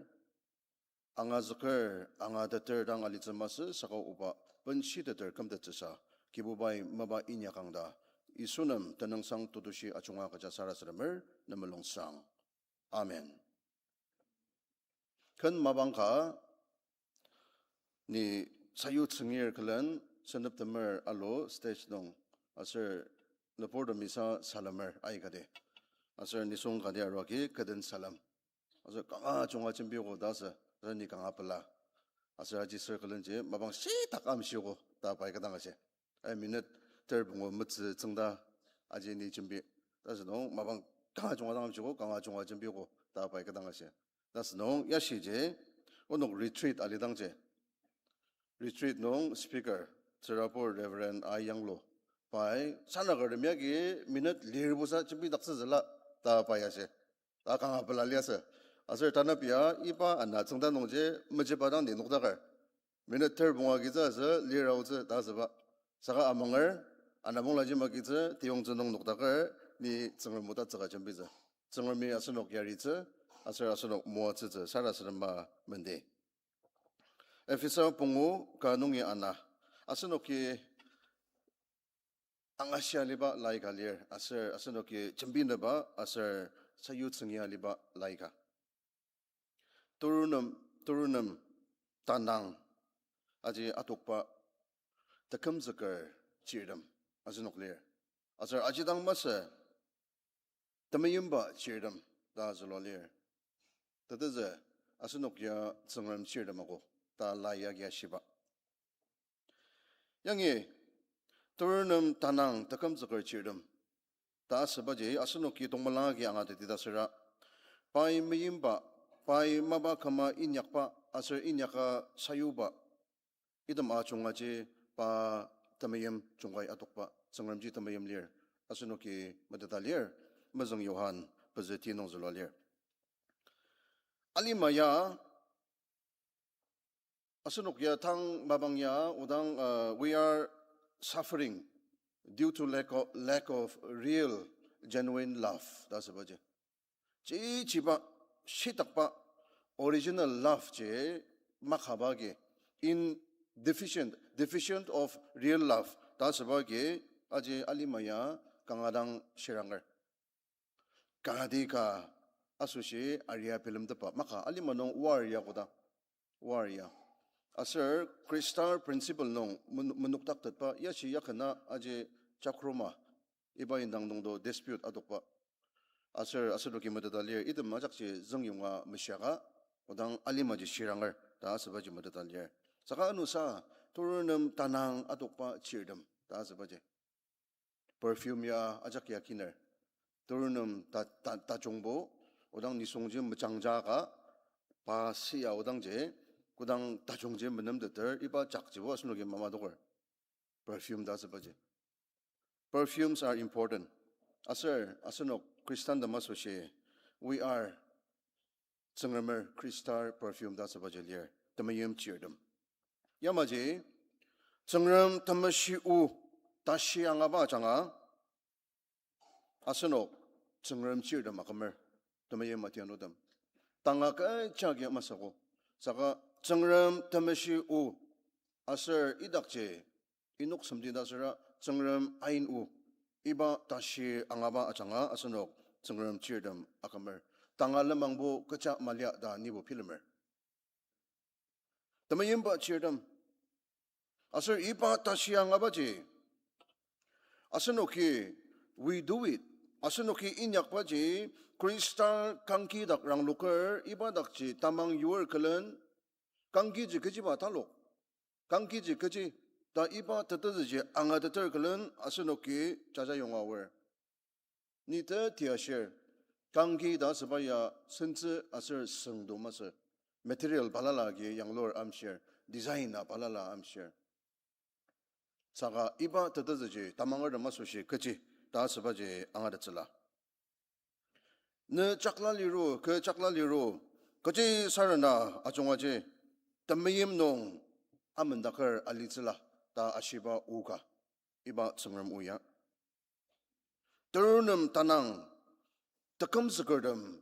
angazüker, angateter dang alitsü masü saka oba benshiteter kümtettsüsa, Kibubai mapa inyakang ta, Yisu nem tenüngsang tetushi ajunga kecha sarasademer, ne mulungsang. Amen. Ken mapang ka, ni sayutsüngir külen seneptemer alu stage nung, aser nüburtemisa salemer aikati. Aser nisung kati aruagi kü den salem. Aser kanga junga jembiogo ta asü, aser ni kanga pela. Aser aji sür külenji mapang shitak amshiogo ta pai kü dang ashi. Ai minute ter pungu metsü tsüngda aji ni jembi. Ta asünung mapang kanga junga dang amshiogo, kanga junga jembiogo ta pai kü dang ashi. Ta asünung yashiji, onok retreat alidangji, retreat nung speaker, tsürabur Reverend A. Yanglu, pai sanakertem yagi minute lirbusa jembidaktsütsüla ta pai ashi. Ta kanga pela liasü. Aser tanap ya iba ana tsüngda nungji mejiba dang ni nokdaker, minute ter pungu agitsü asü lir aotsü ta asüba. Saka amanger, ana munglaji magitsü tiyongtsü nung nokdaker, ni Tsüngrem motatsüka jembitsü. Tsüngremi asenok yaritsü, aser asenok moatsütsü sarasadema mendi. Ephesa pungu ka nungi ana, asenoki angashia aliba laika lir, aser asenoki jembinüba aser sayutsüngi aliba laika. Turunüm, turunüm tanang aji atokba tekümzüker chirtem asenok lir. Aser aji dang masü temeimba chirtem ta zülua lir. Tetezü asenok ya Tsüngrem chirtem ako ta la ya kia shiba. Yangi, turunüm tanang tekümzüker chirtem ta asübaji asenoki tongmelanga agi angateti ta süra, pai meimba, pai mapa küma inyakba aser inyaka sayuba, item ajungaji pa temeim jungkai atokba Tsüngremji temeim lir, asenoki meteta lir, mezüng Johan pezü ti nung zülua lir. Alima ya, asenok ya tang mapang ya odang, uh, we are suffering due to lack of, lack of real, genuine love ta asübaji. Chichiba, shitakba, original love ji makaba agi, in deficient, deficient of real love ta asüba agi, aji alima ya kanga dang shiranger. Kati ka asoshi aria bilemtetba maka alima nung war ya koda. War ya. Aser Khrista principle nung men-, menokdaktetba yashi yakena aji chakroma, iba indang nungdo dispute adokba. Aser asenoki meteta lir item ajakji züngyonga meshiaka, odang alimaji shiranger ta asübaji meteta lir. Saka anusa, turunüm tanang atokba chirtem ta asübaji. Perfume ya ajak ya kiner. Turunüm ta, ta, tajungbo, odang nisungji mejangja ka, pa siya odangji, kodang tajungji menemteter, iba jakjibo asenoki mamadoker. Perfume ta asübaji. Perfumes are important. Aser, asenok Khristantem asoshi, we are Tsüngremer Khristar perfume ta asübaji lir, temeim chirtem. Yamaji, Tsüngrem temeshi o tashi angaba ajanga, asenok Tsüngrem chirtem akümer, temeim atianutem. Tanga kecha agi masü ko. Saka Tsüngrem temeshi o, aser idakji, inok semdi ta süra Tsüngrem ain o, iba tashi angaba ajanga asenok Tsüngrem chirtem akümer. Tanga lenmangbo kecha malia ta nibo bilemer. Temeimba chirtem. Aser iba tashi angabaji, asenoki, we do it, asenoki inyakbaji, Khristan kangki dak rangloker, iba dakji tamang yuer külen, kangkiji kechiba talok, kangkiji kechi ta iba tetezüji angateter külen asenoki jajayonga aor. Ni teti ashir, kangki ta asüba ya sentsü aser süngdo masü. Material balala agi yanglur amshir, design a balala amshir. Saka iba tetezüji tamangertem asoshi kechi ta asübaji angatettsüla. Ne chakla liru, kü chakla liru, kechi sarena ajungaji, temeim nung amendaker alitsüla ta ashiba o ka, iba Tsüngrem o ya. Turunüm tanang, tekümzükertem,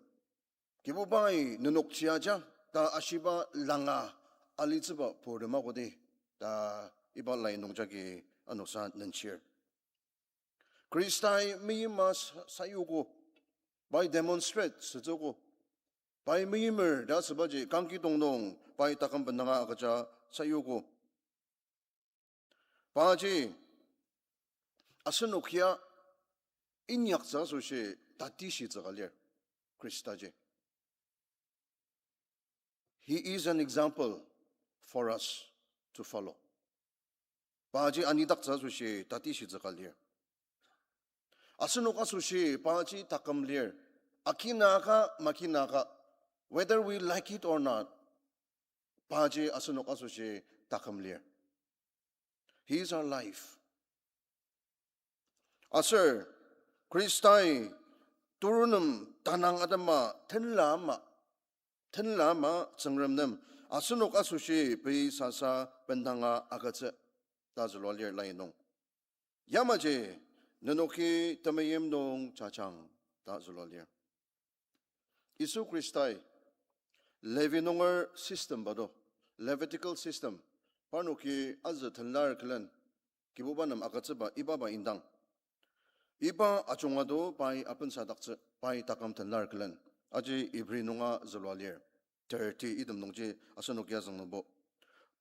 Kibubai nenok chiaja ta ashiba langa alitsüba purtem akodi ta iba lai nung jagi anosa nenshir. Khristai meima sa-, sayuogo, pai demonstrate sütsüogo, pai meimer ta asübaji kangkidong nung pai taküm bendanga agüja sayuogo. Paji asenok ya inyaktsü asoshi tatishitsü ka lir Khristaji. He is an example for us to follow. Paji anidaktsü asoshi tatishitsü ka lir. Asenok asoshi paji taküm lir. Akinaka makinaka, whether we like it or not, paji asenok asoshi taküm lir. He is our life. Aser Khristai turunüm tanang atema tenla ama, tenla ama Tsüngrem nem asenok asoshi pei sasa bendanga agütsü ta zülua lir lai nung. Yamaji nenoki temeim nung jajang ta zülua lir. Yisu Khristai Levi nunger system bado, Levitical system, parnoki azü tenlar külen, Kibuba nem agütsüba ibaba indang. Iba ajunga do pai apensadaktsü, pai taküm tenlar külen. Aji Ibri nunga zülua lir, thirty item nungji asenok ya züngnubo.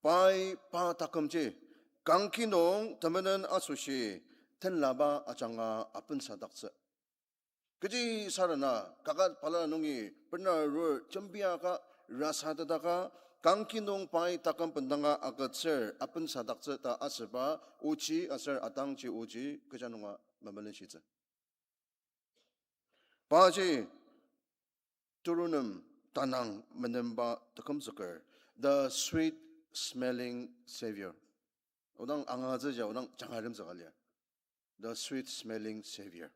Pai pa takümji kangki nung temenen asoshi tenlaba ajanga apensadaktsü. Kechi sarena kaket balala nungi bena arur jembiaka, rasatetaka, kangki nung pai taküm bendanga agütsür apensadaktsü ta asüba ochi aser atangji oji kecha nunga memelenshitsü. Paji turunüm tanang menemba tekümzüker, the sweet smelling Savior. Odang angatsüja, odang jangaremtsü ka lir. The sweet smelling Savior.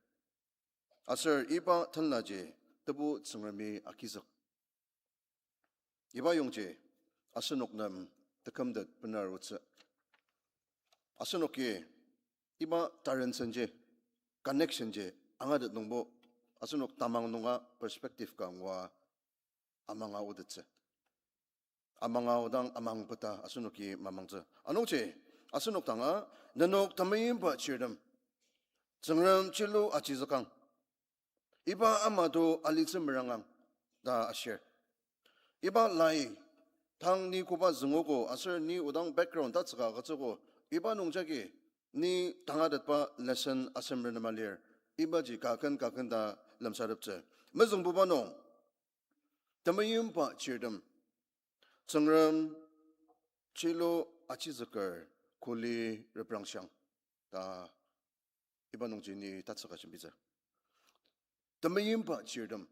Aser iba tenlaji Tebu Tsüngremi agizük. Iba yongji asenok nem tekümtet bena arutsü. Asenoki iba tarensenji, connectionji angatet nungbo asenok tamang nunga perspective ka ngua amanga otettsü. Amanga odang amangpeta asenoki mamangtsü. Anungji asenok danga, nenok temeimba chirtem, Tsüngrem chilu achizükang. Iba ama to alitsü merangang ta ashir. Iba lai, tang ni koba züngogo aser ni odang background tatsüka agütsüogo, iba nung jagi ni tangatetba lesson asemren nema lir. Ibaji kaken kaken ta lemsateptsü. Mezüngbuba nung, temeimba chirtem, Tsüngrem chilu achizüker kuli reprangshang ta iba nungji ni tatsüka jembitsü. Temeimba chirtem,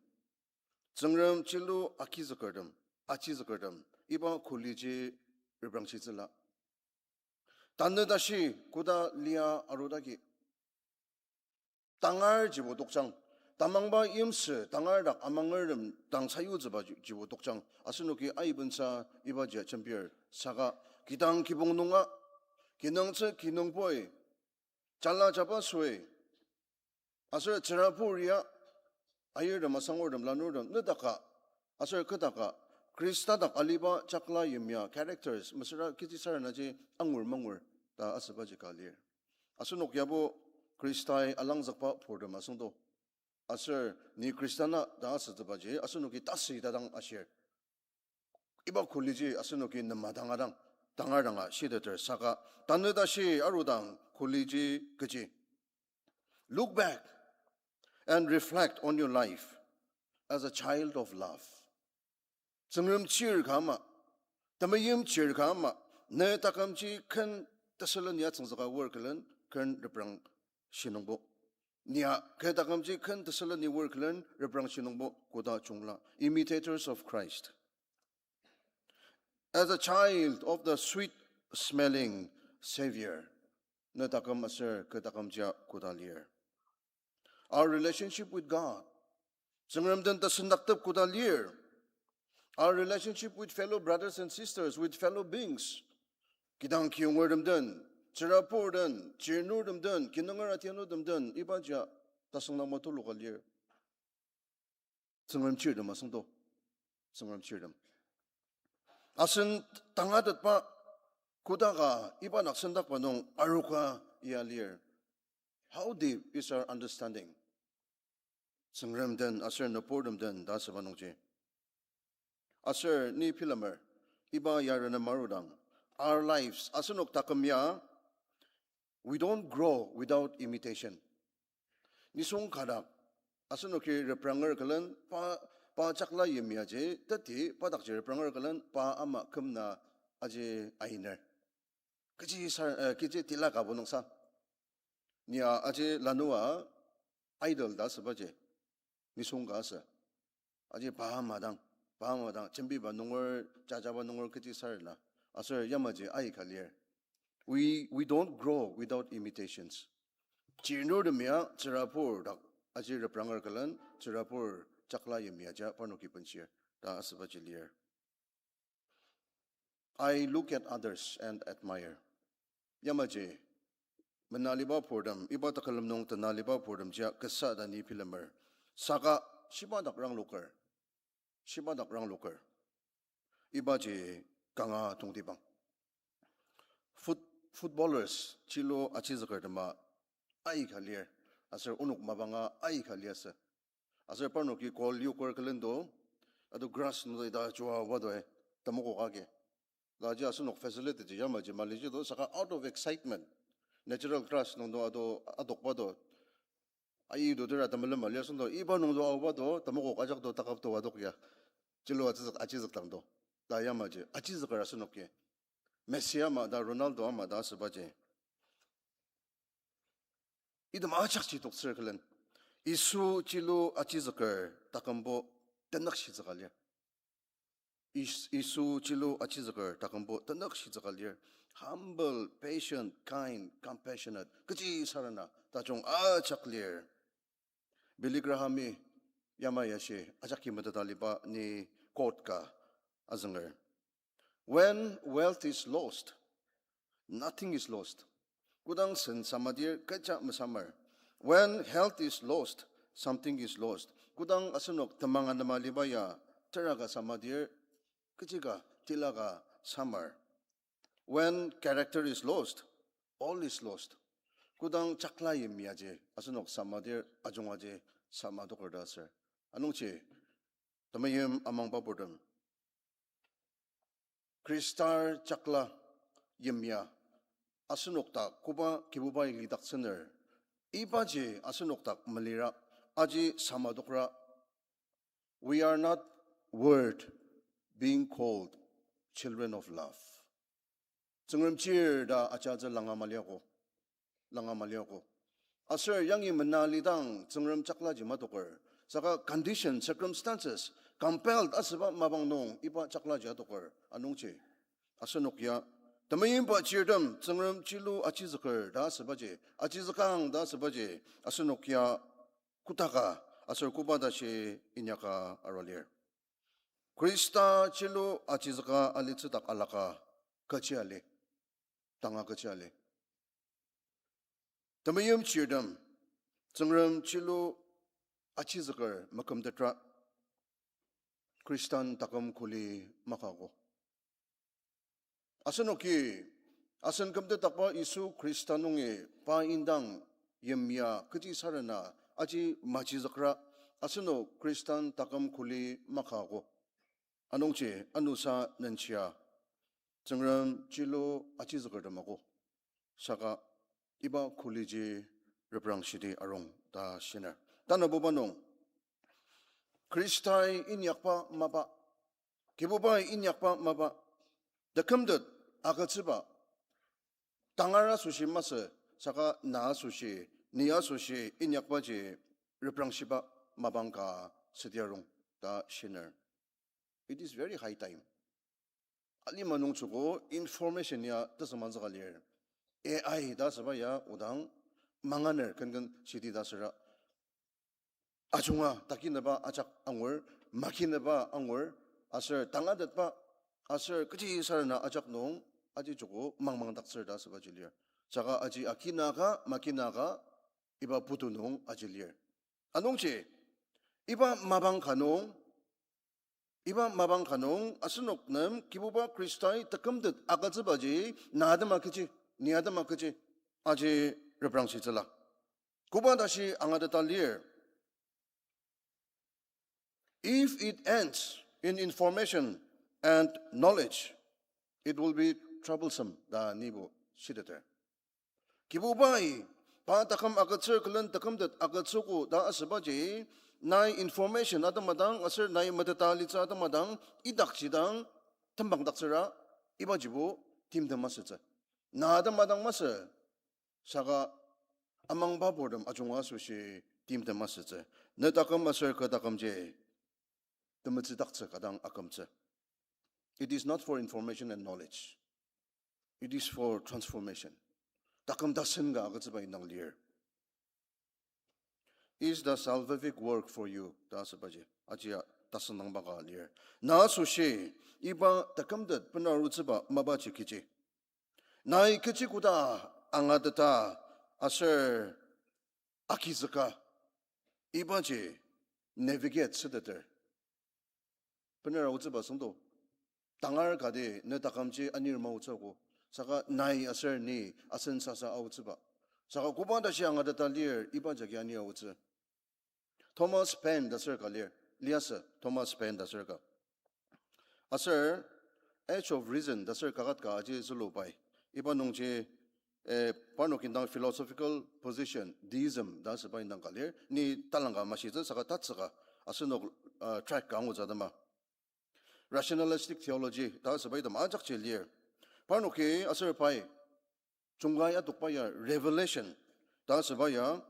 Tsüngrem chilu agizükertem, achizükertem, iba kuliji reprangshitsüla. Tanü tashi koda lia arudagi, tangar jibo tokjang, tamangba yimsü tangar dak amangertem dang sayutsüba ji-, jibo tokjang, asenoki aibensa ibaji jembir saka, kidang kibong nunga, kinungtsü kinungpoi, jala jaba soi, aser tsüraburia, ayirtem, asangurtem, lanurtem, nedaka, aser kedaka, Khrista dak aliba jakla yimya characters mesüra kiti sarenaji angur mangur ta asübaji ka lir. Asenok yabo Khristai alangzükba purtem asüngdo. Aser ni Khrista na ta asütsübaji asenoki tasü ta dang ashir. Iba kuliji asenoki nema dang adang, tangar danga shiteter saka, tanü tashi arudang kuliji kechi. Look back and reflect on your life as a child of love. Tsüngrem chir ka ama, temeim chir ka ama, ne takümji ken tesülen ya tsüngzüka wor külen ken reprangshi nungbo. Nia ke takümji ken tesülen ya wor külen reprangshi nungbo koda jungla. Imitators of Christ. as a child of the sweet smelling Savior. Ne taküm aser kü takümjia koda lir. Our relationship with God. Tsüngrem den tasendaktep koda lir. Our relationship with fellow brothers and sisters, with fellow beings. Kidang kiyongertem den, tsürabur den, chirnurtem den, kinunger atianutem den, ibajia tasüngdang matuluka lir. Tsüngrem chirtem asüngdo. Tsüngrem chirtem. Asen tangatetba kodaka iba naksendakba nung aroka ya lir. How deep is our understanding? Tsüngrem den aser nüburtem den ta asüba nungji. Aser ni bilemer, iba ya rena marudang, our lives, asenok taküm ya, we don't grow without imitation. Nisung kadak, asenoki repranger külen, pa, pa chakla yimyaji, teti pa dakji repranger külen, pa ama kümna aji ainer. Kechi sar, eh, kechi tila ka bunungsa. Nia aji lanua idol ta asübaji. Nisung ka asü. Aji pa ama dang, pa ama dang, jembiba nunger, jajaba nunger kechi sarena. Aser yamaji aika lir. We, we don't grow without imitations. Chirnurtem ya tsürabur dak aji repranger külen, tsürabur chakla yimyaja parnoki benshir ta asübaji lir. I look at others and admire. Yamaji, menaliba purtem, iba takülem nung tenaliba purtemjia kasa ta ni bilemer. Saka shiba dak rangloker. Shiba dak rangloker. Ibaji kanga tongtibang. Foot-, footballers, chilu achizüker tema aika lir. Aser onok mapanga aika liasü. Aser parnoki goal yoker külendo, ado grass nungdo ita jua wadoi, tamokok agi. Laji asenok facility ji yamaji maliji do, saka out of excitement, natural grass nungdo ado adokba do, ayi do tera temelema liasüngdo, iba nungdo aoba do, tamokok ajak do, takap do adok ya. Chilu achizük, achizük dang do. Ta yamaji, achizüker asenoki. Messi ama ta, Ronaldo ama ta asübaji. Item ajakji toktsür külen. Yisu chilu achizüker takümbo tenükshitsüka lir. Yis-, Yisu chilu achizüker takümbo tenükshitsüka lir. Humble, patient, kind, compassionate. Kechi sarena tajung ajak lir. Billy Graham-i yamai ashi ajaki meteta aliba ni quote ka azünger. When wealth is lost, nothing is lost. Kodang sen samadir kecha mesamar. When health is lost, something is lost. Kodang asenok temang anema aliba ya teraka samadir, kechika tilaka samar. When character is lost, all is lost. Kodang chakla yimyaji asenok samadir, ajungaji samadoker ta ser. Anungji, temeim amangba purtem, Khristar chakla yimya asenok dak koba Kibubai lidaktsüner, ibaji asenok dak melira, aji samadokra. We are not worth being called children of love. Tsüngrem chir ta ajatsü langa maliago. Langa maliago. Aser yangi mena lidang Tsüngrem chaklaji madoker. Saka condition, circumstances, compelled asüba mapang nung iba chaklaji adoker. Anungji asenok ya temeimba chirtem Tsüngrem chilu achizüker ta asübaji, achizükang ta asübaji, asenok ya kotaka aser koba tashi inyaka arua lir. Khrista chilu achizüka alitsü dak alaka kechi ali, tanga kechi ali. Temeim chirtem, Tsüngrem chilu achizüker makümtetra Khristan taküm kuli makako. Asenoki, asen kümtetdakba Yisu Khrista nungi pa indang yimya kechisarena aji machizükra, asenok Khristan taküm kuli makako. Anungji anusa nenshia, Tsüngrem chilu achizükertem ako. Saka iba kuliji reprangshidi arung ta shiner. Tanabuba nung, Khristai inyakba mapa, Kibubai inyakba mapa, tekümtet agütsüba, tangar asoshi masü, saka na asoshi, ni asoshi inyakbaji reprangshiba mapang ka südi arung ta shiner. It is very high time. Alima nung joko information ya tesüngmangtsüka lir. A I ta asüba ya odang manganer kenken shiti ta süra. Ajunga takinaba ajak angur, makinaba angur, aser tangatetba, aser kechi sarena ajak nung, aji joko mangmangdaktsür ta asübaji lir. Saka aji akinaka, makinaka, iba putu nung aji lir. Anungji, iba mapang ka nung, iba mapang ka nung asenok nem Kibuba Khristai tekümtet agütsübaji, na atema kechi, ni atema kechi, aji reprangshitsüla. Koba tashi angateta lir. If it ends in information and knowledge, it will be troublesome ta nibo shiteter. Kibubai, pa taküm agütsür külen tekümtet agütsüogo ta asübaji, nai information atema dang, aser nai meteta litsü atema dang, idakji dang, tembangdaktsüra, ibajibo timtem asütsü. Na atema dang masü, saka amangba purtem ajunga asoshi timtem asütsü. Ne taküm aser kü takümji temetsüdaktsü ka dang akümtsü. It is not for information and knowledge. It is for transformation. Taküm tasen ka agütsüba indang lir. Is the salvific work for you ta asübaji ajia tasen nangba ka lir. Na asoshi iba tekümtet benarutsüba mapaji kechi, nai kechi koda angateta aser agizüka, ibaji navigate asüteter. Benera aotsüba süngdo. Tangar kati ne takümji anir maotsüogo. Saka nai aser ni asen sasa aotsüba. Saka koba tashi angateta lir iba jagi anir aotsü. Thomas Paine ta aser ka lir. Liasü Thomas Paine ta aser ka. Aser Edge of Reason ta aser kaket ka aji zülubai. Iba nungji, eh, parnok indang philosophical position, deism ta asüba indang ka lir. Ni talangka mashitsü saka tatsüka asenok, uh, track ka angutsü atema. Rationalistic theology ta asüba item ajakji lir. Parnoki aser pai jungkai atokba ya revelation ta asüba ya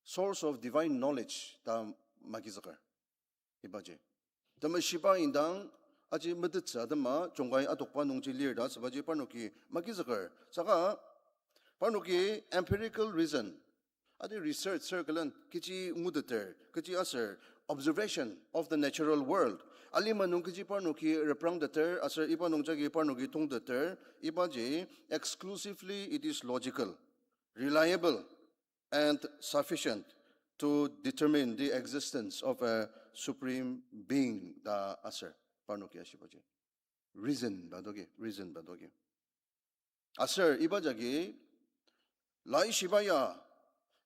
source of divine knowledge ta magizüker. Ibaji temeshiba indang aji metettsü atema jungkai atokba nungji lir ta asübaji parnoki magizüker. Saka parnoki empirical reason, adi research circle-en kechi nguteter, kechi aser observation of the natural world, alima nung kechi parnoki reprangteter aser iba nung jagi parnoki tongteter, ibaji exclusively it is logical, reliable, and sufficient to determine the existence of a supreme being ta aser parnoki ashibaji. Reason ba dogi, reason ba dogi. Aser iba jagi, laishiba ya,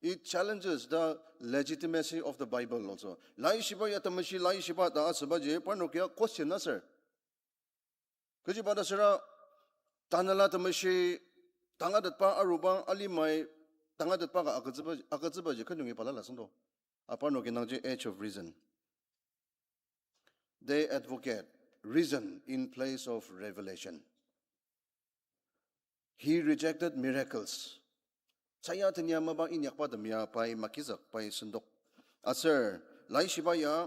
it challenges the legitimacy of the Bible also. Laishiba ya temeshi laishiba ta asübaji parnokia question aser. Kechiba ta süra, tanela temeshi, tangatetba aruba alimai, tangatetba ka agütsüba, agütsübaji kenungi balala süngdo. Aparnoki nangji Edge of Reason. They advocate reason in place of revelation. He rejected miracles. Chaya tenya mapa inyakba temya pai makizük pai sendok. Aser, laishiba ya,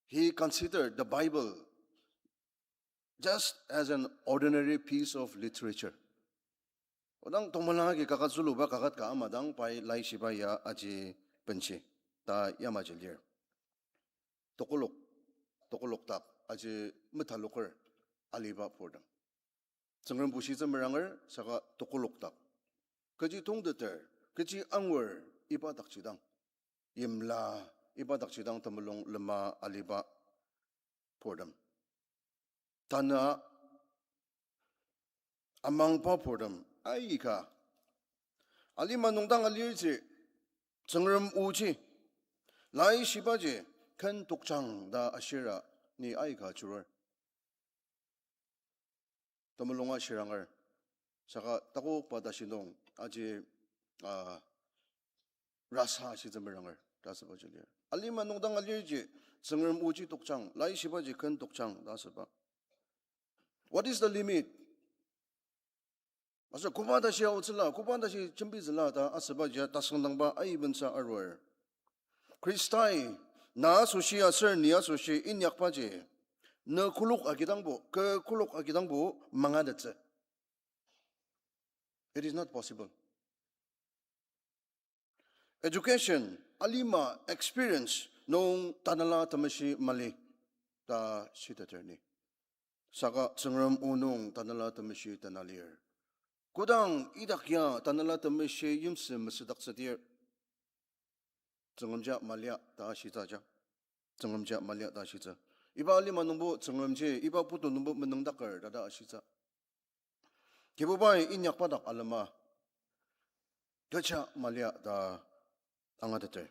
he considered the Bible just as an ordinary piece of literature. Odang tongmela agi kaket züluba kaket ka ama dang pai laishiba ya aji benshi ta yamaji lir. Tokolok, tokolokdak aji metaloker aliba purtem. Tsüngrem bushitsü meranger saka tokolokdak. Kechi tongteter, kechi angur iba dakjidang. Yimla iba dakjidang temulung lema aliba purtem. Tanü amangba purtem aika. Alima nungdang alirji, Tsüngrem oji, laishibaji, ken tokjang ta ashira ni aika churur. Temulunga shiranger, saka takokba tashi nung aji, ah, rasa shitsü meranger ta asübaji lir. Alima nungdang alirji, Tsüngrem oji tokjang, laishibaji ken tokjang ta asüba. What is the limit? Aser koba tashi aotsüla, koba tashi jembitsüla ta asübaji tasüngdangba aibensa arur. Khristai, na asoshi aser ni asoshi inyakbaji, Ne kolok agidangbo, kü kolok agidangbo mangatettsü. It is not possible. Education, alima experience nung Tanela Temeshi mali ta shiteter ni. Saka Tsüngrem o nung Tanela Temeshi tena lir. Kodang idak ya Tanela Temeshi yimsü mesüdaktsüdir, Tsüngremji malia ta shitsü ja. Tsüngremji malia ta shitsü. Iba alima nungbo Tsüngremji, iba putu nungbo menüngdaker ta ta shitsü. Kibubai inyakba dak alema, kecha malia ta angateter.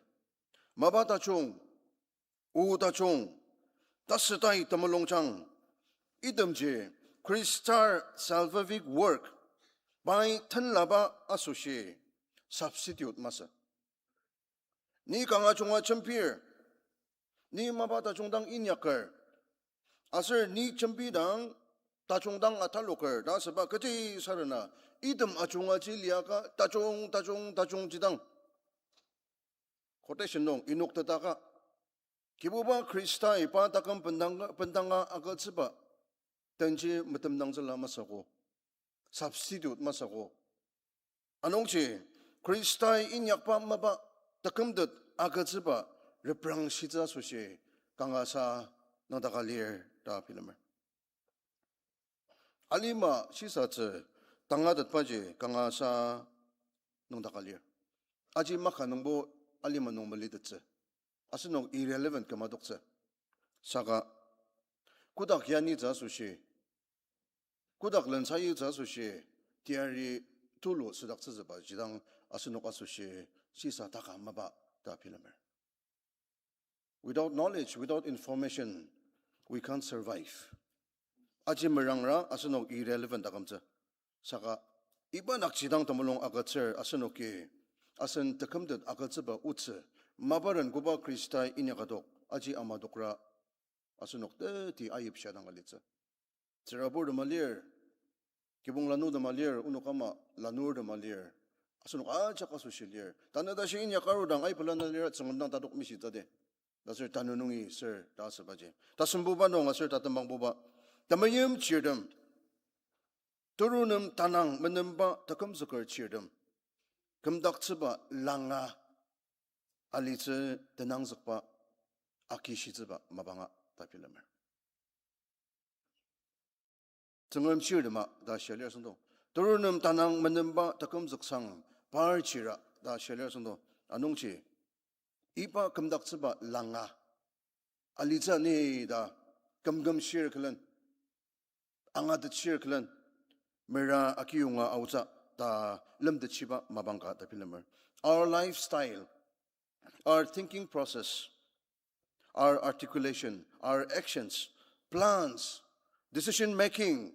Mapa tajung, o tajung, tasütai temulungjang, itemji Khristar salvific work, pai tenlaba asoshi substitute masü. Ni kanga junga jembir, ni mapa tajung dang inyaker, aser ni jembidang tajung dang ataloker ta asüba kechi sarena, item ajungaji liaka tajung, tajung, tajungji dang quotation nung inoktetaka, Kibuba Khristai pa taküm bendang, bendanga agütsüba, tenji metemdangtsüla masüko, substitute masüko. Anungji, Khristai inyakba mapa takümtet agütsüba reprangshitsü asoshi kangasa nüngdaka lir ta bilemer. Alima shisatsü tangatetbaji kangasa nüngdaka lir. Aji maka nungbo alima nung melitettsü. Asenok irrelevant küma adoktsü. Saka, kodak yanitsü asoshi, kodak lensayitsü asoshi, teyari tulu südaktsütsübaji dang asenok asoshi shisa taka mapa ta bilemer. Without knowledge, without information, we can't survive. Aji merangra asenok irrelevant akümtsü. Saka iba nakjidang temulung agütsür asenoki asen tekümtet agütsüba otsü, maparen koba Khristai inyakadok aji amadokra asenok teti ayipshia dang alitsü. Tsüraburtem alir, kibong lanurtem alir, onok ama lanurtem alir, asenok ajak asoshi lir. Tanü tashi inyakarudang aipela na lira Tsüngrem dang tadok mishitsü de. Taser tanü nungi sür ta asübaji, tasembuba nung aser tatembangbuba, temeim chirtem, terunem tanang menemba tekümzüker chirtem, kümdaktsüba langa alitsü tenangzükba akishitsüba mapanga ta bilemer. Tsüngrem chirtema ta shia lir asüngdang, terunem tanang menemba tekümzüksang par chira ta shia lir asüngdang, anungji iba kümdaktsüba langa alitsü ni ta kümküm shir külen, angatet shir külen, mera akiyonga aotsü ta lemtettsüba mapang ka ta bilemer. Our lifestyle, our thinking process, our articulation, our actions, plans, decision making,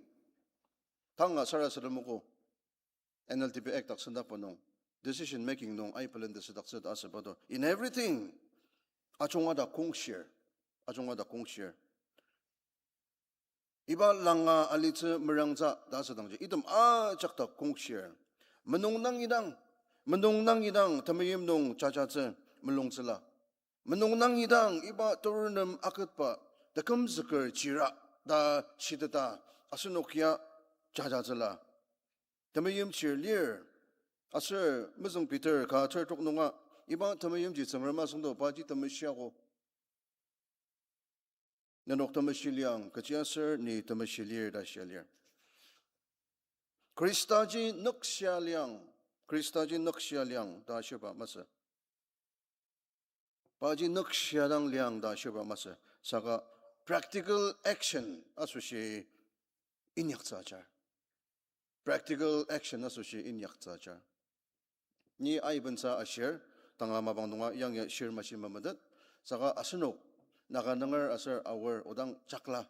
tanga sarasadem moko, N L T P Act dak sendakba nung, decision making nung aipelen tesüdaktsü ta asüba to. In everything, ajunga dak kongshir, ajunga dak kongshir. Iba langa alitsü merangtsü ta asüdangji, item ajak dak kongshir. Menung nangidang, menung nangidang temeim nung jajatsü melungtsüla. Menung nangidang iba terunem aketba tekümzüker chira ta shiteta asenok ya jajatsüla. Temeim chir lir, aser mezüng Peter ka tertrok nunga, iba temeimji Tsüngrem asüngdo paji temeshiako. Nenok temeshi liang, kechiaser ni temeshi lir ta shia lir. Khristaji nükshia liang, Khristaji nükshia liang ta ashiba masü. Paji nükshia dang liang ta ashiba masü. Saka practical action asoshi inyaktsü ajar. Practical action asoshi inyaktsü ajar. Ni aibensa ashir, tanga mapang nunga yangi shir mashi mametet, saka asenok Naga nunger aser Aor odang chakla,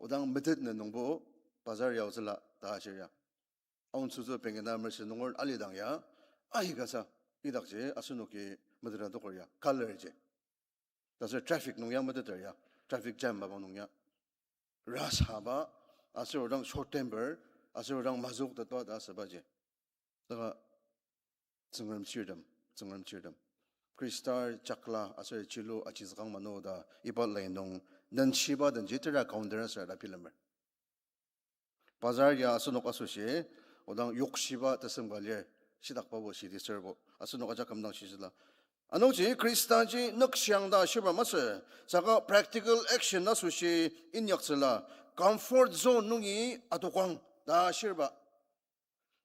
odang metet ne nungbo bazar yaotsüla ta ashir ya. Aon sütsü pengena mersi nunger alidang ya, aikasa, idakji asenoki meteta toker ya, color ji. Taser traffic nung ya meteter ya, traffic jam mapang nung ya. Rasaba, aser odang short temper, aser odang mazük tetba ta asübaji. Saka Tsüngrem chirtem, Tsüngrem chirtem, Khristar chakla aser chilu achizükang mano ta iba lai nung nenshiba denji tera counter asür ta bilemer. Bazar ya asenok asoshi, odang yokshiba tesem ka lir, shitakbabo shidi sürbo, asenok ajak kümdang shishila. Anungji Khristaji nükshiang ta shirba masü, saka practical action asoshi inyaktsüla, comfort zone nungi adokang ta shirba.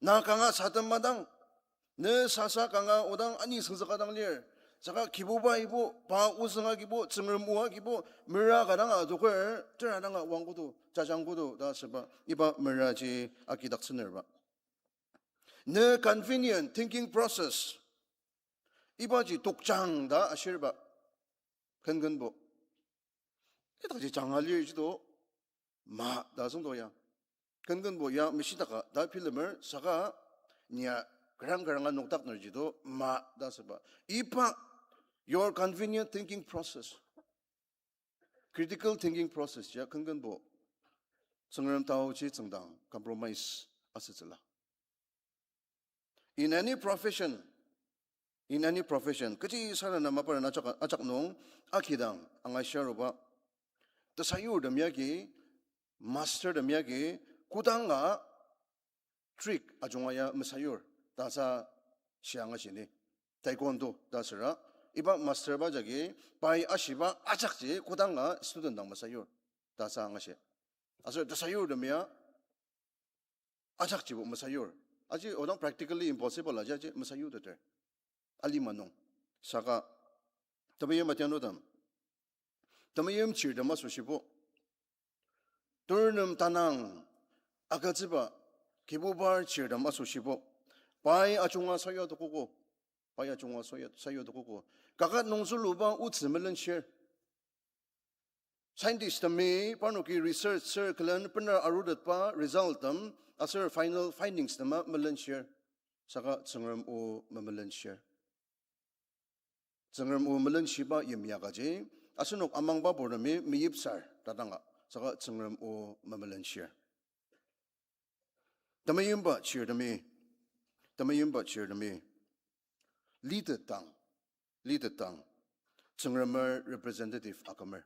Na kanga satem madang, ne sasa kanga odang ani süngzüka dang lir. Saka Kibuba ibo, pa ozüng agibo, Tsüngrem o agibo, mera ka danga adoker, tera danga wang kodo, jajang kodo ta asüba, iba meraji agidaktsünerba. Ne convenient thinking process, ibaji tokjang ta ashirba, kenkenbo. Idakji janga lir jido, ma ta süngdo ya. Kenkenbo ya meshitaka ta bilemer saka nia kerang keranga nokdakner jido ma ta süba. Iba your convenient thinking process, critical thinking process ya kenkenbo Tsüngrem taoji tsüngdang compromise asütsüla. In any profession, in any profession, kechi sarena maparen ajak, ajak nung, akidang, angashia aruba, tesayurtem yagi, mastertem yagi, kodanga trick ajunga ya mesayur, ta sa shia angashini. Taekwondo ta süra, iba master ba jagi, pai ashiba ajakji kodanga student dang mesayur, ta sa angashi. Aser tesayurtem ya, ajakjibo mesayur. Aji odang practically impossible aji, aji mesayuteter. Alima nung. Saka, temeim atianutem, temeim chirtem asoshibo, turnem tanang agütsüba, Kibubar chirtem asoshibo, pai ajunga sayuadokogo, pai ajunga sayua, sayuadokogo, kaket nung züluba otsü melenshir. Scientist temi parnoki research sür külen bener arutetba result tem aser final findings tema melenshir, saka Tsüngrem o memelenshir. Tsüngrem o melenshiba yimya kaji, asenok amangba purtemi meyipsar tatanga, saka Tsüngrem o memelenshir. Temeimba chirtemi, temeimba chirtemi, litetang, litetang, Tsüngremer representative akümer.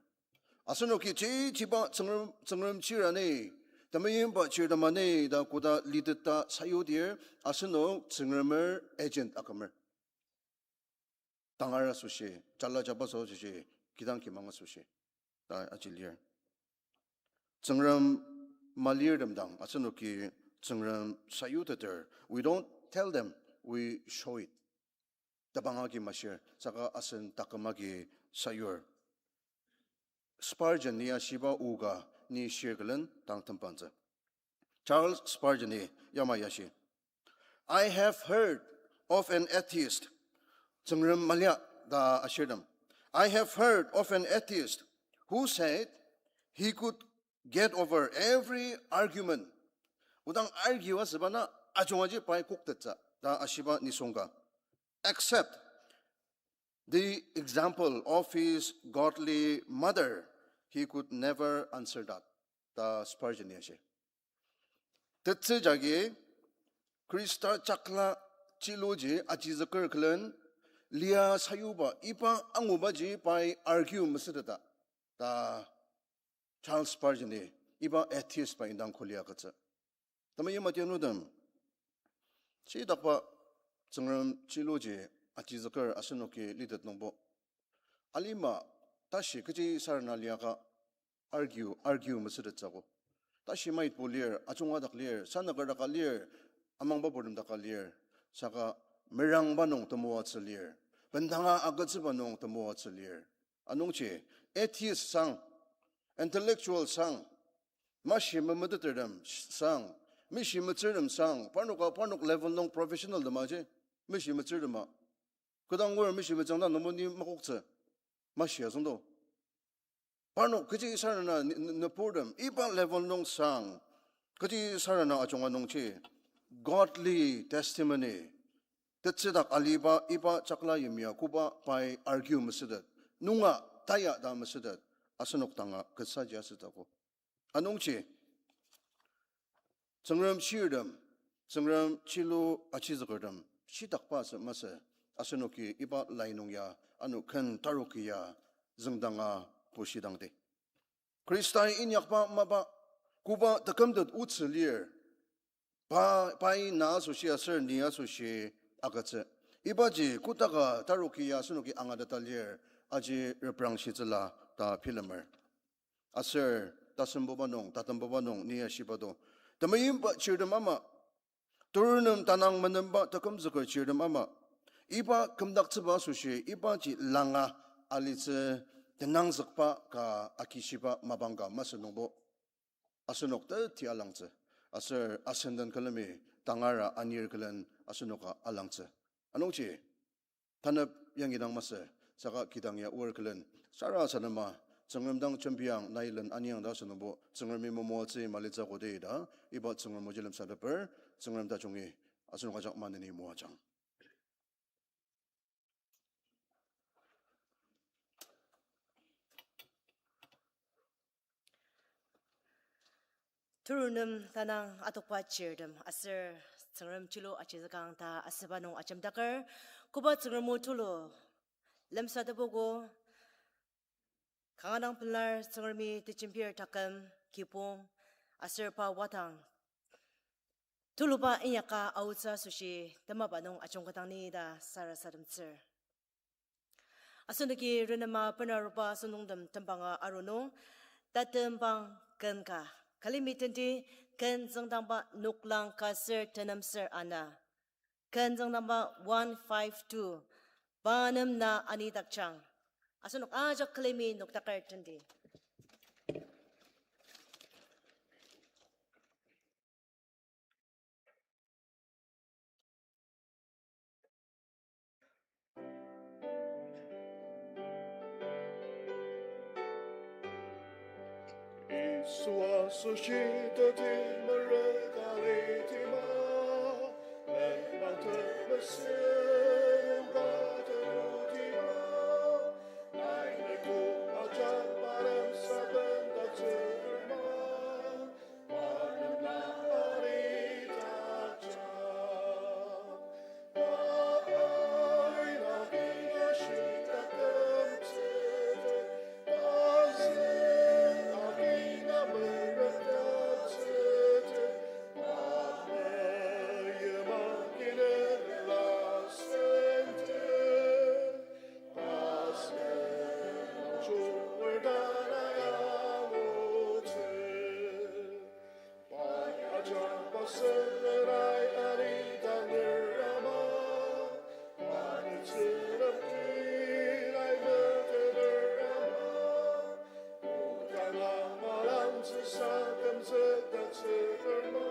Asenoki chichiba Tsüngrem, Tsüngrem chir ani, temeimba chirtem ani ta koda liteta sayudir, asenok Tsüngremer agent akümer. Tangar asoshi, jala jabaso asoshi, kidang kimang asoshi ta aji lir. Tsüngrem malirtem dang asenoki Tsüngrem sayuteter, we don't tell them, we show it. Tebang agi mashir, saka asen taküm agi sayur. Spurgeon-i ashiba o ka ni shir külen tang tembantsü. Charles Spurgeon-i yamai ashi, I have heard of an atheist, Tsüngrem malia ta ashirtem. I have heard of an atheist who said he could get over every argument. Odang argue asüba na ajungaji pai koktettsü ta ashiba nisung ka. Except the example of his godly mother, he could never answer that, ta Spurgeon-i ashi. Tetsü jagi Khrista chakla chiluji achizüker külen lia sayuba iba angubaji pai argue mesüteta ta Charles Spurgeon-i iba atheist ba indang kuli agütsü. Temeim atianutem, shidakba Tsüngrem chiluji achizüker asenoki litet nungbo, alima tashi kechi sarena liaka argue, argue mesütettsüogo. Tashi maitbo lir, ajunga dak lir, sanaker daka lir, amangba purtem daka lir, saka merangba nung temoatsü lir, bendanga agütsüba nung temoatsü lir. Anungji atheist sang, intellectual sang, mashi memetetertem sang, mishi metsürtem sang, parnoka parnok level nung professional tema ji, mishi metsürtema. Kodang ngur mishi metsüngda nungbo ni makoktsü, mashi asüngdo. Parnok kechi sarena ni, ni, nüburtem iba level nung sang, kechi sarena ajunga nungji, godly testimony, tetsüdak aliba iba chakla yimya koba pai argue mesütet, nunga taya ta mesütet, asenok danga ketsaji asütsüogo. Anungji, Tsüngrem chirtem, Tsüngrem chilu achizükertem, shidakba asü masü, asenoki iba lai nung ya, ano ken taruki ya, züngdanga bushidangdi. Khristai inyakba mapa, koba tekümtet otsü lir. Pa, pai na asoshi aser ni asoshi agütsü. Ibaji kotaka taruki ya asenoki angateta lir, aji reprangshitsüla ta bilemer. Aser tasembuba nung, tatembuba nung, ni ashiba to. Temeimba chirtem ama, turunum tanang menemba tekümzüker chirtem ama, iba kümdaktsüba asoshi, ibaji langa alitsü tenangzükba ka akishiba mapang ka masü nungbo asenok teti alangtsü. Aser asenden külemi tangara anir külen asenoka alangtsü. Anungji, tanep yangi dang masü, saka kidang ya oar külen sarasadema, Tsüngrem dang jembiang nai len aniang ta asünungbo, Tsüngremi momoatsü malitsü kodi ta, iba Tsüngrem oji lemsateper, Tsüngrem tajungi asenok ajak maneni moajang. Turunum tanang atokba chirtem aser Tsüngrem chilu ajizükang ta asüba nung ajemdaker, koba Tsüngrem o tulu lemsatepogo, kanga dang pelar Tsüngremi tejembir taküm, kibong, aser pa wadang tuluba inyaka aotsü asoshi temaba nung ajungketang ni ta sarasademtsür. Asenoki renema benaruba asünungtem tembanga aru nung, tatembang ken ka, külemi tenti, ken züngdangba noklang ka ser tenem ser ana. Ken züngdangba one five two, pa nem na anidakjang. Asenok ajak külemi nokdaker tenti. Yisu asoshi teti mereka litima, lemang temesüba tenutima, nai meku ajak parem saben ta tsürma. Pai ajak pasülenai anidang lerama, manitsürem tirai metelerama, utanga malangtsü sakümzükdaktsükerma,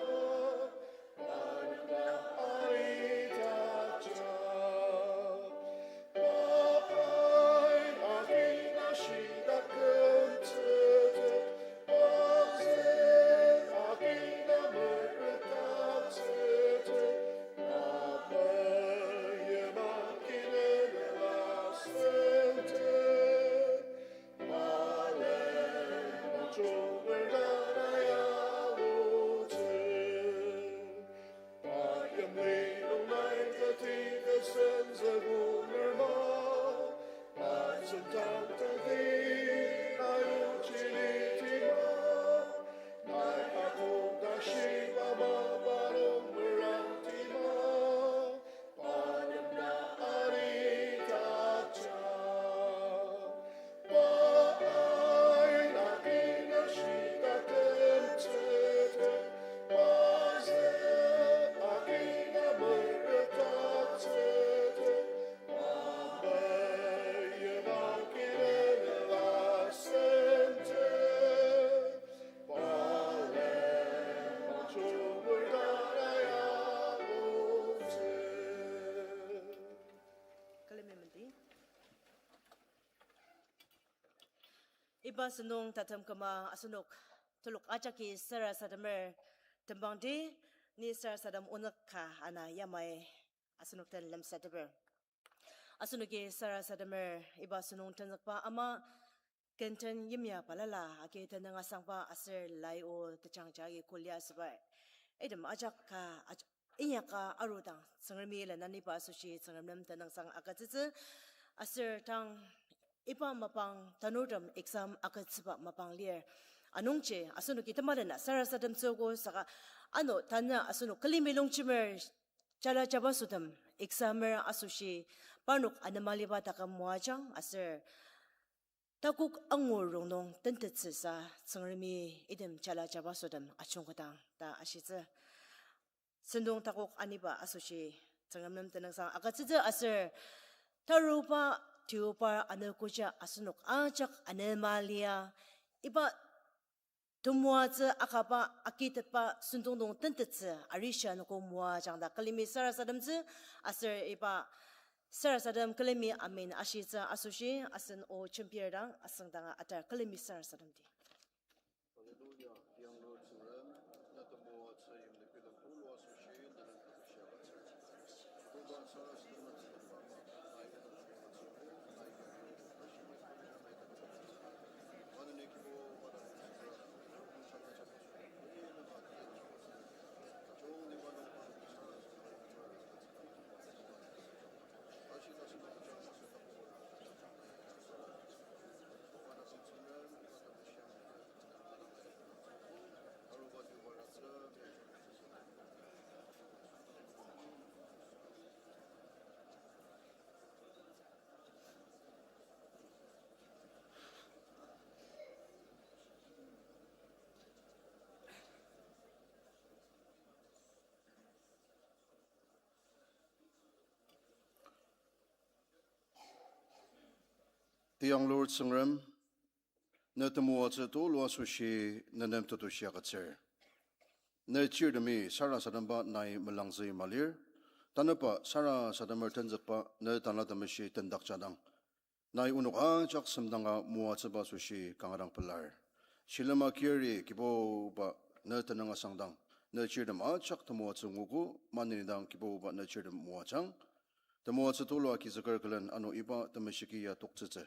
Külemi menti. Iba sentong tatem küma asenok telok ajaki sarasademer tembangdi, ni sarasadem onük ka ana yamai asenok den lemsateper. Asenoki sarasademer iba sentong tenzükba ama kenten yimya balala agi tenüng asangba aser lai o tejangja agi kulia asübai. Item ajak ka aj-, inyaka arudang Tsüngremi lenaniba asoshi Tsüngrem nem tenüngsang agütsütsü aser tang Iba mapang tanurtem exam agütsüba mapang lir. Anungji asenoki temalena sarasademtsüogo saka ano tanü asenok külemi longjemer jala jabasotem examer asoshi parnok anema liba taküm moajang aser takok angur rongnung tentettsüsa Tsüngremi item jala jabasotem ajungketang ta ashitsü. Sentong takok aniba asoshi Tsüngrem nem tenüngsang agütsütsü aser taruba tiobar anogoja asenok ajak anema lia iba temoatsü akaba akitetba sentong nung tentettsü arishia anogo moajang ta külemi sarasademtsü aser iba sarasadem külemi amen ashitsü asoshi asen o jembir dang asüngdanga atar külemi sarasademdi. Tiyanglur Tsüngrem, ne temoatsü tulu asoshi ne nem tetushi agütsür. Ne chirtemi sarasademba nai melangzüi malir, tanüba sarasademer tenzükba ne Tanela Temeshi tendakjadang, nai onok ajak semdanga moatsüba asoshi kanga dang pelar. Shilem akiri Kibuba ne tenüng asangdang, ne chirtem ajak temoatsü nguogo, maneni dang Kibuba ne chirtem moajang. Temoatsü tulu agizüker külen ano iba temeshiki ya toktsütsü.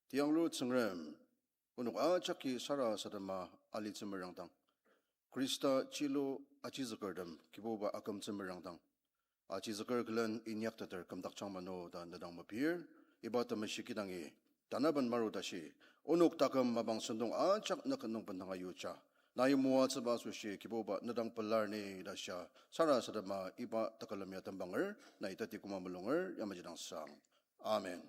Tiyanglur Tsüngrem, onok ajaki sarasadema alitsü merangdang, Khrista chilu agizükertem Kibuba akümtsü merangdang, agizüker külen inyakteter kümdakjang mano ta ne dang mepir, iba temeshi kidangi tanaben maru tashi, onok taküm mapang sentong ajak nüknung bendanga yuja, nai moatsüba asoshi Kibuba ne dang pelar ni ta shia sarasadema iba tekülem ya tembanger, nai teti küma mulunger yamaji dang sang. Amen.